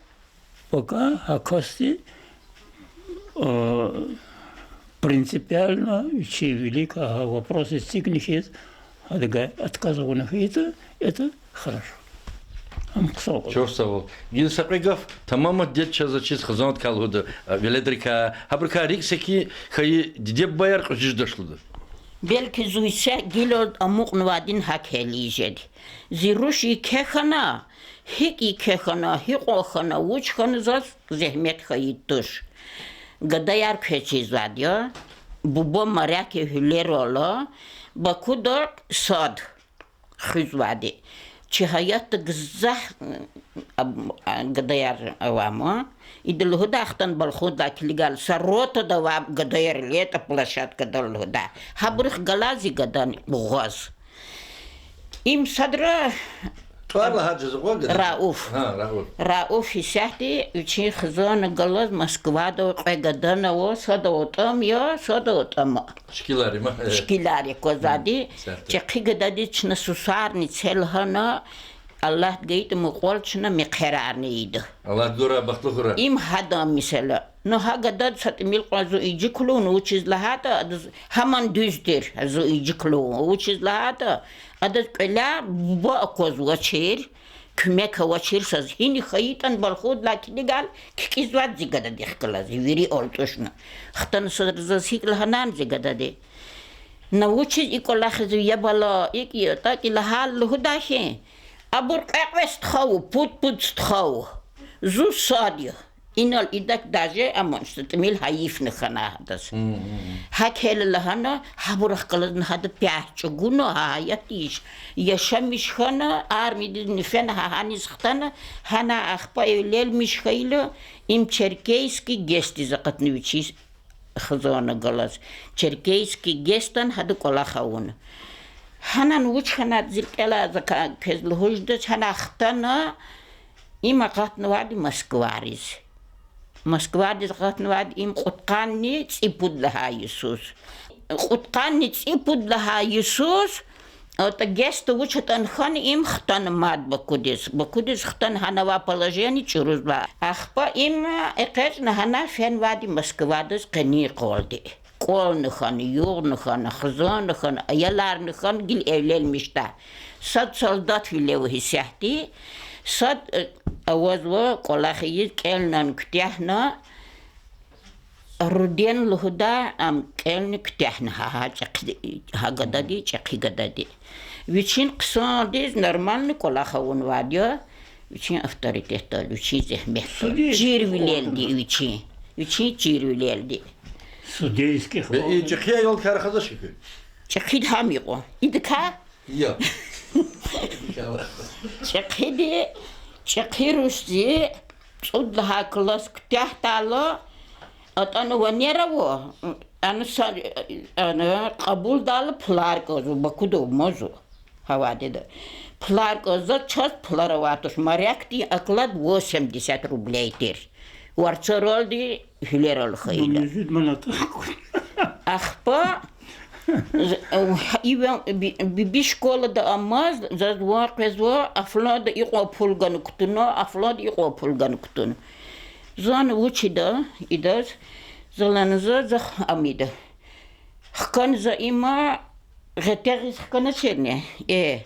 пака гьа касди, а, принципиально вичи вилик гьа вопрос эцигна хьиз, адавай отказ авуна хьайитӀа, это хорошо. Ам хъсан кӀвалах. Чухсагъул. Гила са кьве гаф, тамамат дидед чаз заз чиз хизандикай лугьуда, а, веледрикай, гьабурукай рикӀ секин хьайи диде-бубаяр кьуьзуь жедач лугьуда. Белки зун исятда гила амукьнавайди гьакӀ хьайила жеди. Зи руш еке хьана, гьикӀ еке хьана, гьикьван хьана, вуч хьана заз зегьмет хьайиди туш. Гадаяр квез чизвайди я, буба моряк я, гьуьлерал ала, Бакуда сад хуьзвайди. Чи гьаятда гзаф, а, а, гадаяр авай ман. Ида лугьудай хтана Балхудалай килигайла, са ротада авай гадаяр, летоплощадкада лугьудай. Гьабурухъ галай зи гадани бугъаз. Им садра тӀвар лагьай жезва гада. Рауф. Гьа, Рауф. Рауф исятда вичин хизанни галаз Москвада кьве гадани ава, сада атӀам я, сада атӀама. Шикилар я ма. Шикилар я квазвайди. ЧӀехи гададиз чна сусарни це лагьана, Аллагьди гайитӀа мукьвал чна мехъерарни ийида. Аллагьди гурай, бахтлу хьурай. Им гьадан месэла. Ну, гьа гадади са тӀимил кьван зун инжиклу, ну, вучиз лагьайтӀа, адаз гьаман дуьз тир, зун инжиклу, вучиз лагьайтӀа, адаз кӀваляй буба аквазвачир, куьмек авачир саз. Гьина хьайитӀани Балхудалай килигайла кикӀизвайди зи гададихъ галаз, вири алтӀушна. Хтана садра заз гьикӀ лагьанани зи гадади. На вучиз и кӀвалахзава, я бала, икӀ я, тӀакӀ я лагьайла лугьудай хьи, абур кьве-кьве стха ава, пуд-пуд стха ава. Зун сад я. Инал идак даже аман са тӀимил гьайифни хьанай гьадаз. Гьакӏ хьайила лагьана, гьабурухъ галазни гьада пягь чӀугуна, гьа гьаятдиз яшамиш хьана, армиядизни фена, гьа гьаниз хтана, гьана ахпа эвленмиш хьайила, им Черкесский ГЭСдиз акъатна вичиз хизанни галаз. Черкесский ГЭСдани гьада кӀвалах авуна. Гьанани вуч хьанатӀа зи рикӀелай, за квез лугьуз жедач, гьана хтана, им акъатнавайди Москвадиз. Москвадиз акъатнавайди им кьудкъанни цӀипуд лагьай йисуз. Кьудкъанни цӀипуд лагьай йисуз АтӀа гесту вуч атӀана хьана, им хтана мад Бакудиз. Бакудиз хтана гьана авай положение чӀурузва. Ахпа им экъечӀна гьана фенвайди Москвадиз къенин къвалди. КӀвални хьана, югъни хьана, хизанни хьана, аяларни хьана, гила эвленмишда. Сад солдатвиле ава исятда, сад, э, авазва кӀвалах ийиз, кӀелнани куьтягьна, Руден лугьудай, ам кӀелни куьтягьна гьа, гьа чӀехи, гьа гадади, чӀехи гадади. Вичин хъсандиз нормальный кӀвалах авунвайди я, вичин авторитетдал, вичин зегьметдал. Чирвилелди вичин. Вичин чирвилелди. Судейский. Бес и чӀехи аялдикай рахазвач хьи куьн? ЧӀехиди гьам икьван. Идакай? Я. ЧӀехиди, чӀехи рушзи цӀуд лагьай класс куьтягьдайла, атӀана ванер ава, ана са-, ана кьабулдайла пулар кӀанзава, Бакуда амазва. Гьавадида. Пулар кӀанзава, чаз пулар авай туш, морякдин оклад восемьдесят рублей тир. Варцаралди, гьуьлерал хайила. Ахпа, з-, ивен би-, би-, би школада амаз, заз ван къвезва, Афланда икьван пул гана кутуна, Афланда икьван пул гана кутуна. Зани вучида идаз, залан за, за ам ида. Хкана за има, гъетягъиз хканачирни? Э,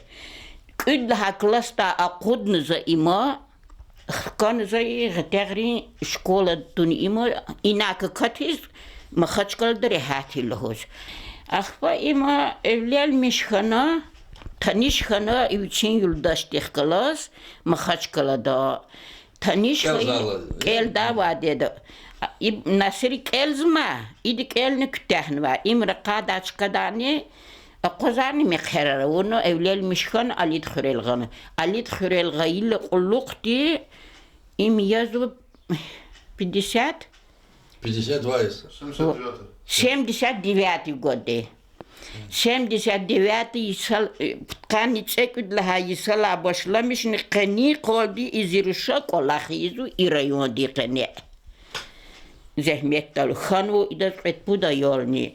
кӀуьд лагьай классдай акъудна за има, хкана за и гъетягърин школада туна има, инаг акатиз Махачкъалада регьят я лугьуз. Ахпа има эвленмиш хьана, таниш хьана и вичин юлдашдихъ галаз Махачкъалада. Таниш хьайи кӀелдайвайди я. И Насир кӀелзамай, ида кӀелни куьтягьнавай. Им ракъайдай чкадани акъвазарни мехъерар авуна, эвленмиш хьана, Алид хуьрел гъана. Алид хуьрел гъайила кьулухъди им язва пятьдесят? Пятьдесят вайс. Семьдесят девятый годы. Семьдесят девятый йисал, э, пудкъанни цӀекӀуьд лагьай йисалай башламишна къенин къвалди и зи руша кӀвалах ийизва и райондин къене. Зегьметдал хьанва идаз кьвед-пуд аялни.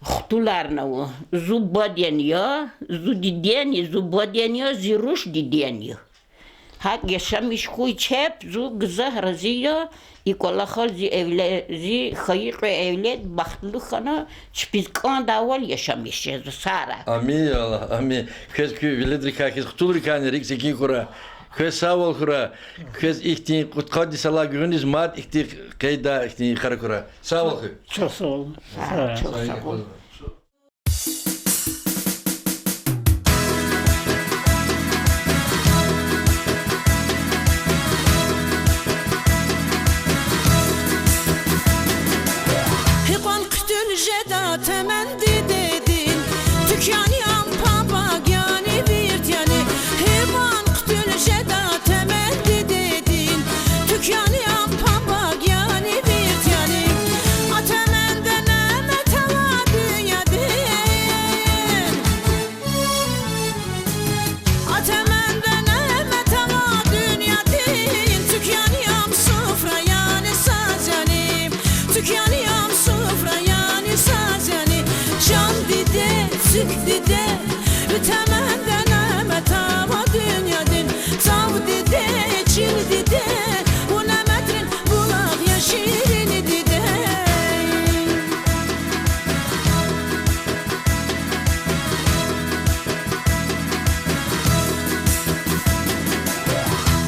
Хтуларнава, зун баден я, зун дидени, зун баден я, зи руш диден я. ГьакӀ яшамиш хьуй чеб, зун гзаф рази я, и кӀвалахал зи эвле-, зи хайи кьве эвлед бахтлу хьана, чпиз кӀандайвал яшамиш жезва сагърай. Амин, я Аллагь, амин. Квез куь веледрикай хьиз хтулрикайни рикӀ секин хьурай. Квез сагъвал хьурай. Квез ихьтин кьудкъад йисалай гуьгъуьниз мад ихьтин къейддай, ихьтин йикъара хьурай. Сагъвал хьуй. Чухсагъул. Чухсагъул. Гьикьван хъуьтуьл жеда темен дидедин, туькӀяни ам пабаг яни, вирт яни. Гьикьван хъуьтуьл жеда темен дидедин, туькӀяни ам пабаг яни, вирт яни. А теменда немет ава дуьньядин. А теменда немет ава дуьньядин, туькӀяни ам суфра яни, саз яни, туькӀяни ам суфра яни, саз яни. Чан диде, цуьк диде, ви теменда немет ава дуьньядин, цав диде, чил диде, вун неметрин булах я, ширин диде.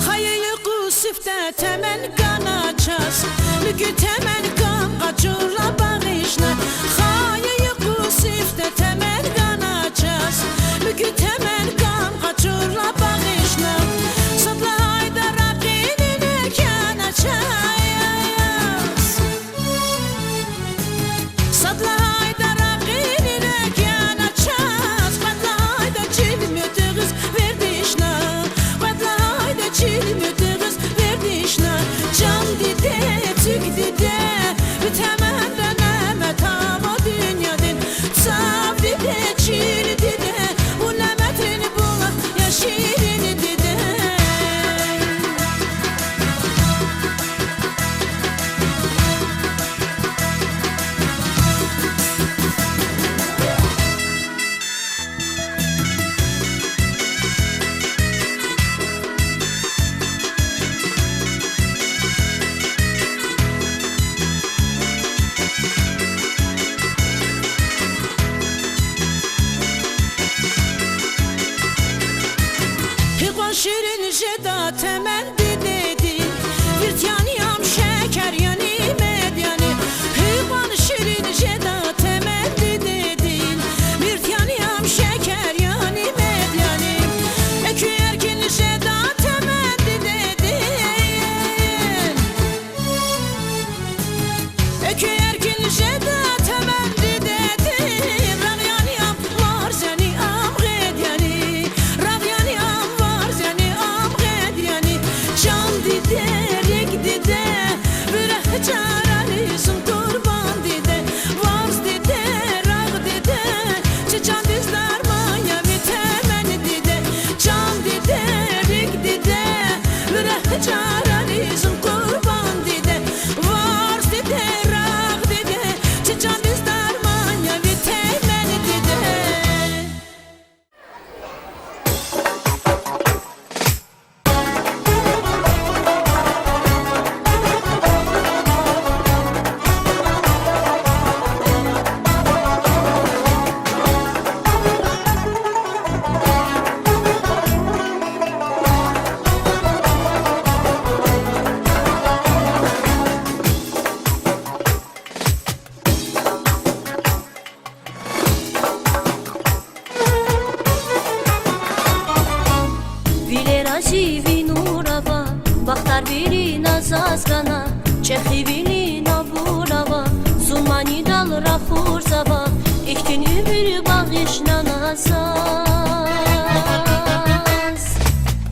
Хайи юкъуз сифте темен гана чаз, муькуь темен гам къачурла багъишна. Хайи юкъуз сифте темен гана чаз, муькуь темен гам къачурла багъишна. Сад лагьайда ракъинин экв яна чаз. Сад лагьайда ракъинин экв яна чаз, кьвед лагьайда чил муьтӀуьгъиз вердишна, кьвед лагьайда чил муьтӀуьгъиз вердишна. Чан диде, цуьк диде, ви теменда немет ава дуьньядин, цав диде, чил диде, вун неметрин булах я, ширин диде. Куьр килиг жеда темен дидедин, рагъ яни ам варз яни, ам гъед яни, рагъ яни ам варз яни, ам гъед яни. Чан диде, рикӀ диде, вири чараризни къурбанд диде, варз диде, рагъ диде, чи чандиз дарман я ви темен диде. Чан диде, рикӀ диде, вири чараризни къурбанд диде, варз диде, рагъ диде, чи чандиз дарман я ви темен диде. Вилера зи ви нур ава, бахтар вири на заз гана, чӀехи вилин абур ава, зун манидал рахурзава, ихьтин уьмуьр багъишна на заз.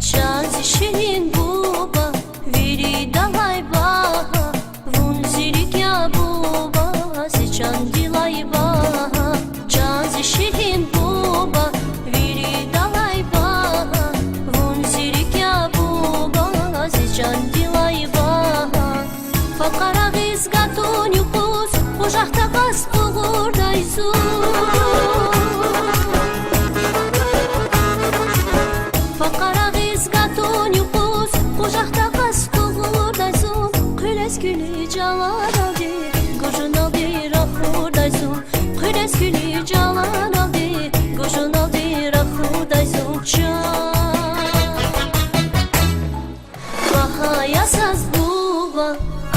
Чан зи ширин буба, виридалай багьа, вун зи рикӀ я буба, зи чандилай багьа. Чан зи ширин буба, виридалай багьа, вун зи рикӀ я буба, зи чандилай багьа. Факъара гъиз гатун юкъуз, къужахда кьаз къугъурдай зун. Факъара гъиз гатун юкъуз, къужахда кьаз къугъурдай зун. Хъуьрез куьлуь чӀаларалди, гужуналди рахурдай зун. Хъуьрез куьлуь чӀаларалди, гужуналди рахурдай зун чан. Багьа я заз буба,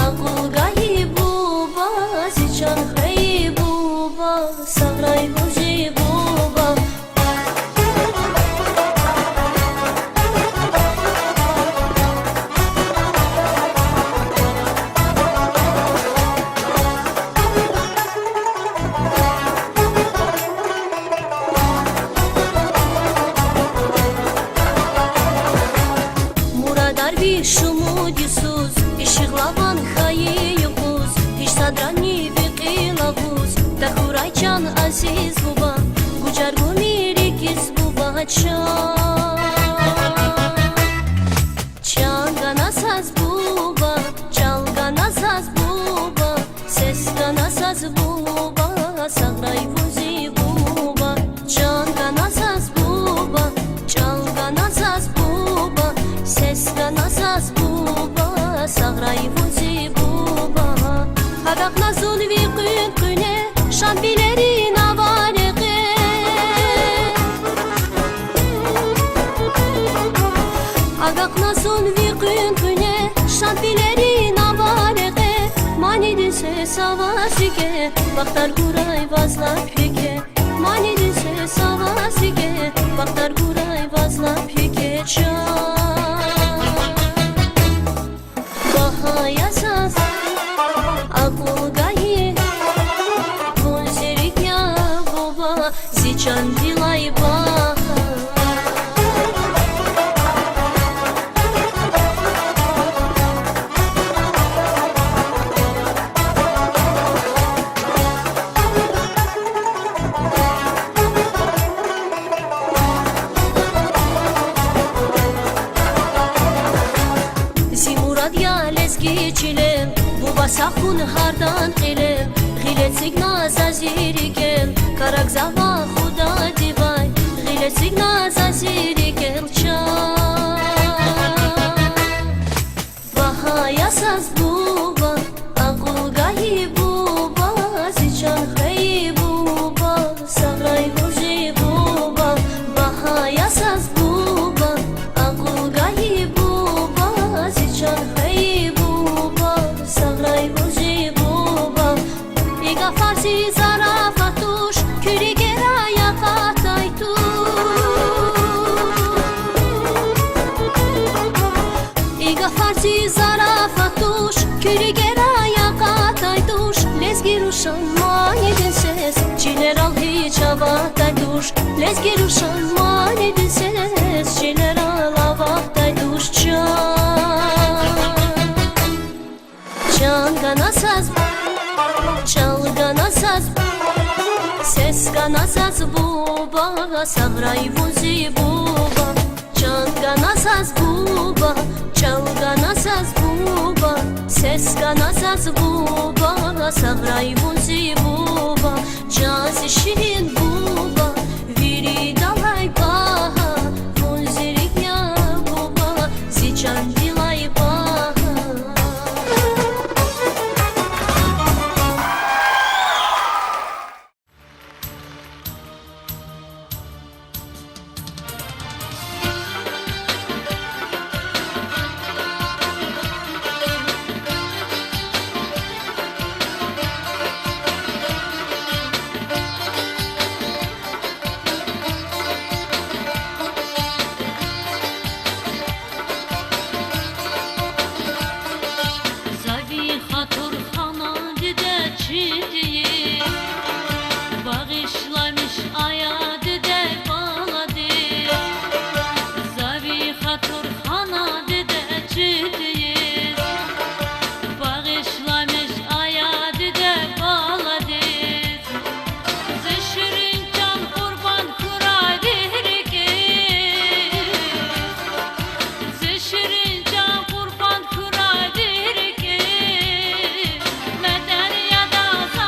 акьул гайи буба, зи чан хвейи буба, сагърай вун зи буба. Мурадар ви шумуд йисуз, ишигълаван хьайи юкъуз, гьич садрани ви кьил агъуз, тахьурай чан азиз буба, гужар гумир рикӀиз буба чан. Чан гана заз буба, чӀал гана заз буба, сес гана заз буба, сагърай вун зи буба. Чан гана заз буба, чӀал гана заз буба, сес гана заз буба, сагърай вун зи буба. Агакьна зун ви къуьн къуьне, шад вилерин авай рекье. Агакьна зун ви къуьн къуьне, шад вилерин авай рекье. Манидин сес аваз гьикӀ я, бахтар хьурай ваз лап гьикӀ я. Манидин сес аваз гьикӀ я, бахтар хьурай ваз лап гьикӀ я чан. Багьа я заз, акьул гайи, вун зи рикӀ я буба, зи чандилай багьа. Зи мурад я лезги чилел, буба, са хьун гьардан кьилел, гъил эцигна за зи рикӀел, карагзава Худадивай, гъил эцигна за зи рикӀел чан. Багьа я заз буба, акьул гайи буба, зи чан хвейи буба, сагърай вун зи буба. Багьа я заз буба, акьул гайи буба, зи чан хвейи буба, сагърай вун зи буба. И гафар зи зарафат туш, куь рикӀерай акъатай туш. И гафар зи зарафат туш, куь рикӀерай акъатай туш. Лезги рушан манидин сес чилерал гьич аватдай туш, лезги рушан манидин сес чилерал аватдай туш чан. Чан гана заз, чӀал гана заз, сес гана заз, буба, сагърай вун зи, буба. Чан гана заз, буба, чӀал гана заз, буба, сес гана заз, буба, сагърай вун зи, буба. Чан зи ширин буба, виридалай багьа, вун зи рикӀ я, буба, зи чандилай багьа. За ви хатур хана, диде, чи тийир, багъишламиш ая диде баладиз. За ви хатур хана, диде, чи тийир, багъишламиш ая диде баладиз. Зи ширин чан къурбанд хьурай ви рикӀиз, зи ширин чан къурбанд хьурай ви рикӀиз. Метер яда за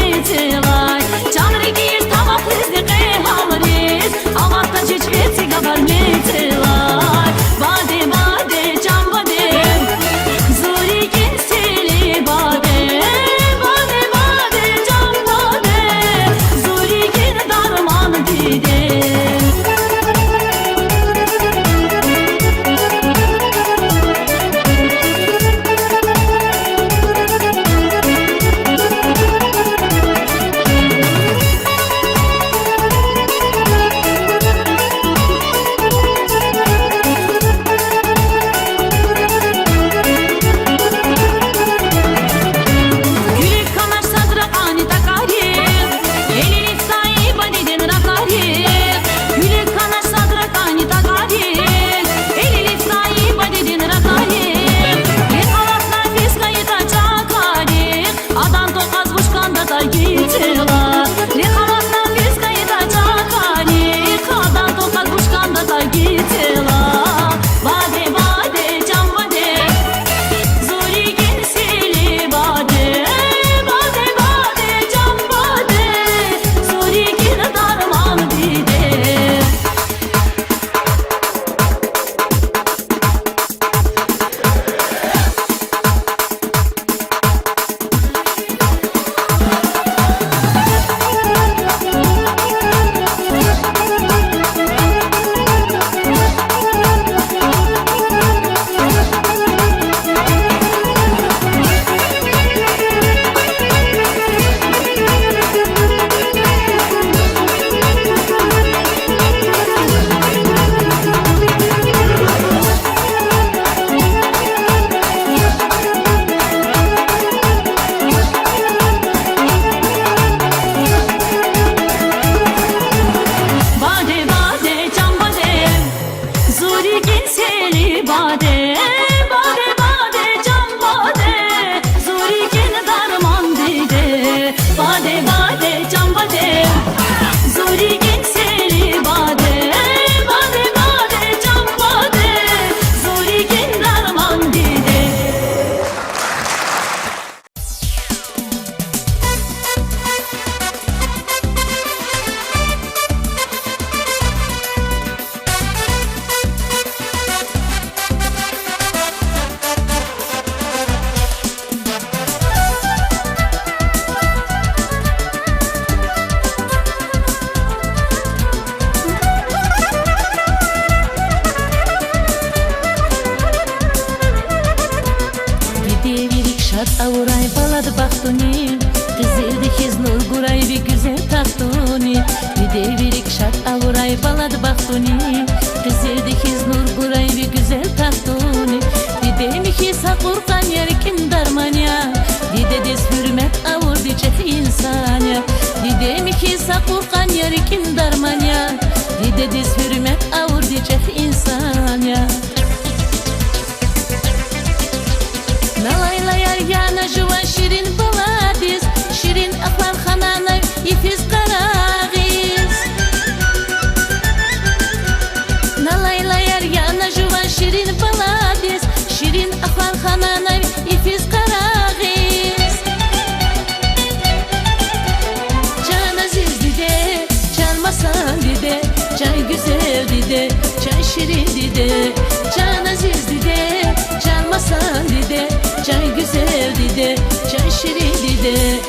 мецелай, чан рикӀиз, тамахризни къе гьалриз, аватда жичӀ эциг авар мецелай. Баде, баде, чан баде, зи рикӀин сели баде, баде, баде, чан баде, зи рикӀин дарман диде. Куьлуь кхьанач садра кьани такӀарихъ, эллиф тайи бадедин ракӀарихъ. Куьлуь кхьанач садра кьани такӀарихъ, эллиф тайи бадедин ракӀарихъ. Лекь аватна физ хьайитӀа чӀакарихъ, адан токъаз вуч кӀандатӀа гицела. Лекь аватна физ хьайитӀа чӀакарихъ, адан токъаз вуч кӀандатӀа гицела. Баде, баде, чан баде, зи рикӀин сели баде, баде, баде, чан баде, зи рикӀин дарман диде. Баде, баде, чан баде, зи рикӀин сели баде, баде, баде, чан баде, зи рикӀин дарман диде. Баде, баде, чан баде, зи рикӀин сели баде, баде, баде, чан баде, зи рикӀин дарман диде. Диде вири шад авурай балад бахтуни, къизилди хьиз нур гурай ви гуьзел тахтуни. Диде вири шад авурай балад бахтуни, къизилди хьиз нур гурай ви гуьзел тахтуни. Диде михьи са кьуркъан я, рикӀин дарман я, дидедиз гьуьрмет авурди чӀехи инсан я. Диде михьи са кьуркъан я, рикӀин дарман я, дидедиз гьуьрмет авурди чӀехи инсан я. На лайлаяр яна жуван ширин баладиз, ширин ахвар хананай йифиз къарагъиз. На лайлаяр яна жуван ширин баладиз, ширин ахвар хананай йифиз къарагъиз. Чан азиз диде, чан масан диде, чан гуьзел диде, чан ширин диде. Чан азиз диде, чан масан диде, чан гуьзел диде, чан ширин диде.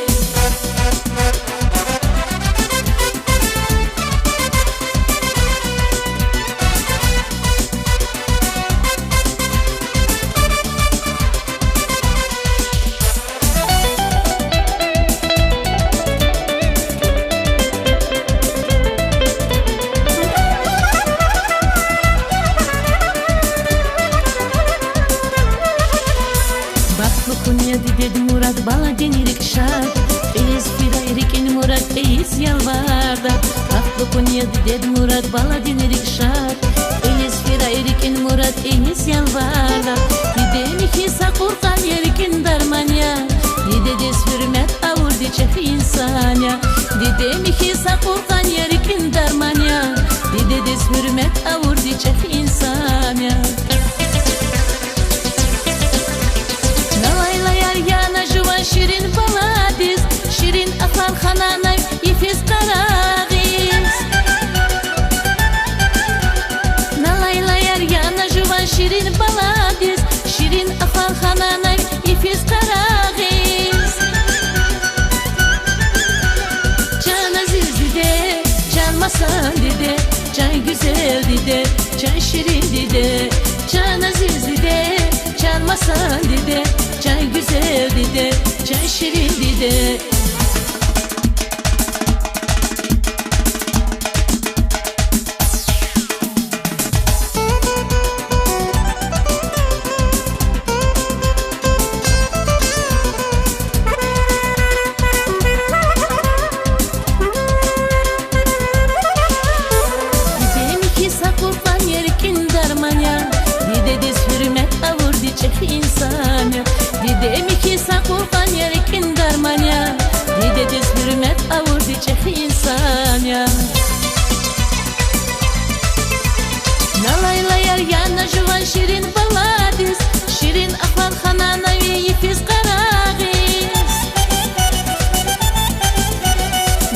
Бахтлу хьун я дидед мурад, баладин рикӀ шад, кьилиз фирай рикӀин мурад ийиз ялварда. Бахтлу хьун я дидед мурад, баладин рикӀ шад, кьилиз фирай рикӀин мурад ийиз ялварда. Диде михьи са кьуркъан я, рикӀин дарман я, дидедиз гьуьрмет авурди чӀехи инсан я. Диде михьи са кьуркъан я, рикӀин дарман я, дидедиз гьуьрмет авурди чӀехи инсан я. На лайлаяр яна жуван ширин баладиз, ширин ахвар Хананай йифиз къарагъиз. На лайлаяр яна жуван ширин баладиз, ширин ахвар хананай йифиз къарагъиз. Чан азиз диде, чан масан диде, чан гуьзел диде, чан ширин диде, чан азиз диде, чан масан диде, чан гуьзел диде, чан ширин диде. Диде михьи са кьуркьан я, рикӀин дарман я, дидедиз гьуьрмет авурди чӀехи инсан я. Диде михьи са кьуркьан я, рикӀин дарман я, дидедиз гьуьрмет авурди чӀехи инсан я. На лайлаяр яна жуван ширин баладиз, ширин ахвар хананай йифиз къарагъиз.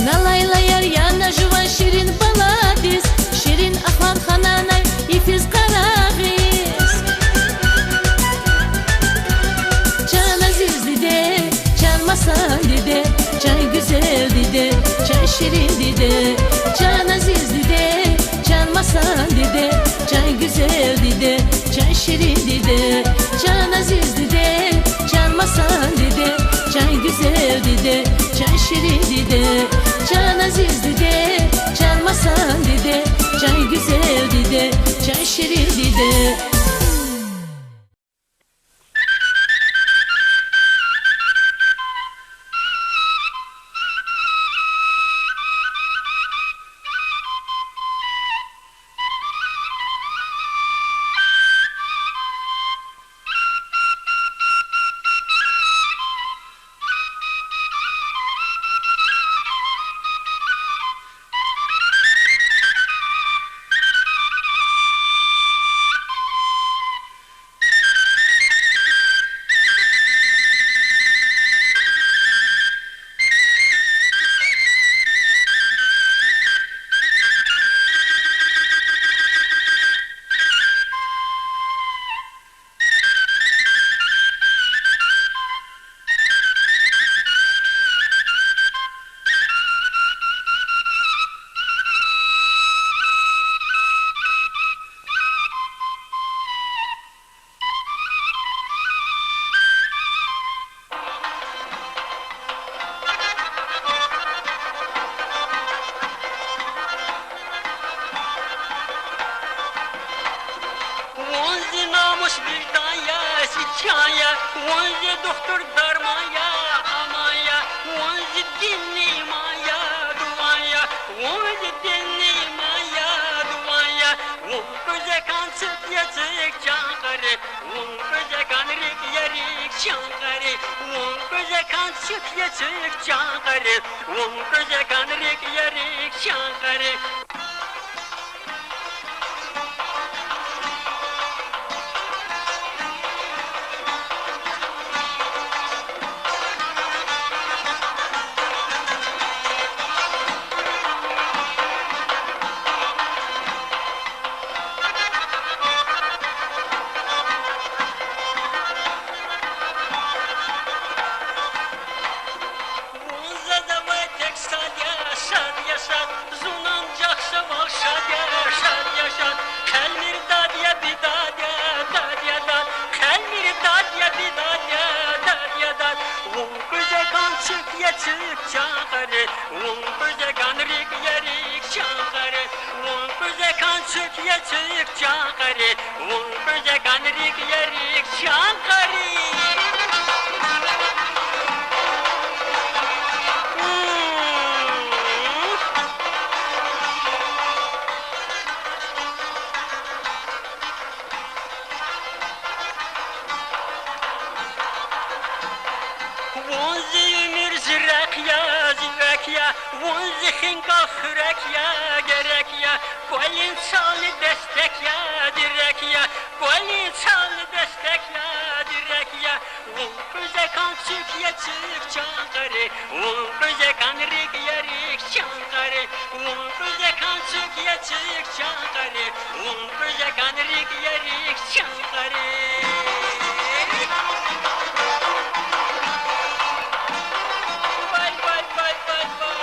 На лайлаяр яна жуван ширин баладиз, ширин ахвар хананай йифиз къарагъиз. Чан азиз диде, чан масан диде, чан гуьзел диде, чан ширин диде, чан азиз диде, чан масан диде, чан гуьзел диде, чан ширин диде, чан азиз диде, чан масан диде, чан гуьзел диде, чан ширин диде, чан азиз диде, чан масан диде, чан гуьзел диде, чан ширин диде. Вун зи намус, виждан я, зи чан я, вун зи духтур, дарман я, аман я, вун зи дин, иман я, дуван я, вун зи дин, иман я, дуван я, вун къвезекан цуьк я, цуьк, чан къари, вун къвезекан рикӀ я, рикӀ, чан къари, вун къвезекан цуьк я, цуьк, чан къари, вун къвезекан рикӀ я, рикӀ, чан къари. Вун заз авай тек сад я, сад я, сад, зун анжах завал шад я, шад я, шад. Хъелмир дад я, бедад я, дад я, дад. Хъелмир дад я, бедад я, дад я, дад. Вун къвезекан цуьк я, цуьк, чан къари, вун къвезекан рикӀ я, рикӀ, чан къари, вун къвезекан цуьк я, цуьк, чан къари, вун къвезекан рикӀ я, рикӀ, чан къари. Вун зи уьмуьр, зи рехъ я, зи век я, вун зи хинкӀал, хуьрек я, герек я, кӀвалин цални дестек я, дирек я, кӀвалин цални дестек я, дирек Рек я, вун къуьзекан цуьк я цуьк чан къари, вун къуьзекан рик я рик чан къари, вун къуьзекан цуьк я цуьк чан къари, вун къуьзекан рик я рик чан къари. Вай, вай, вай, вай, вай.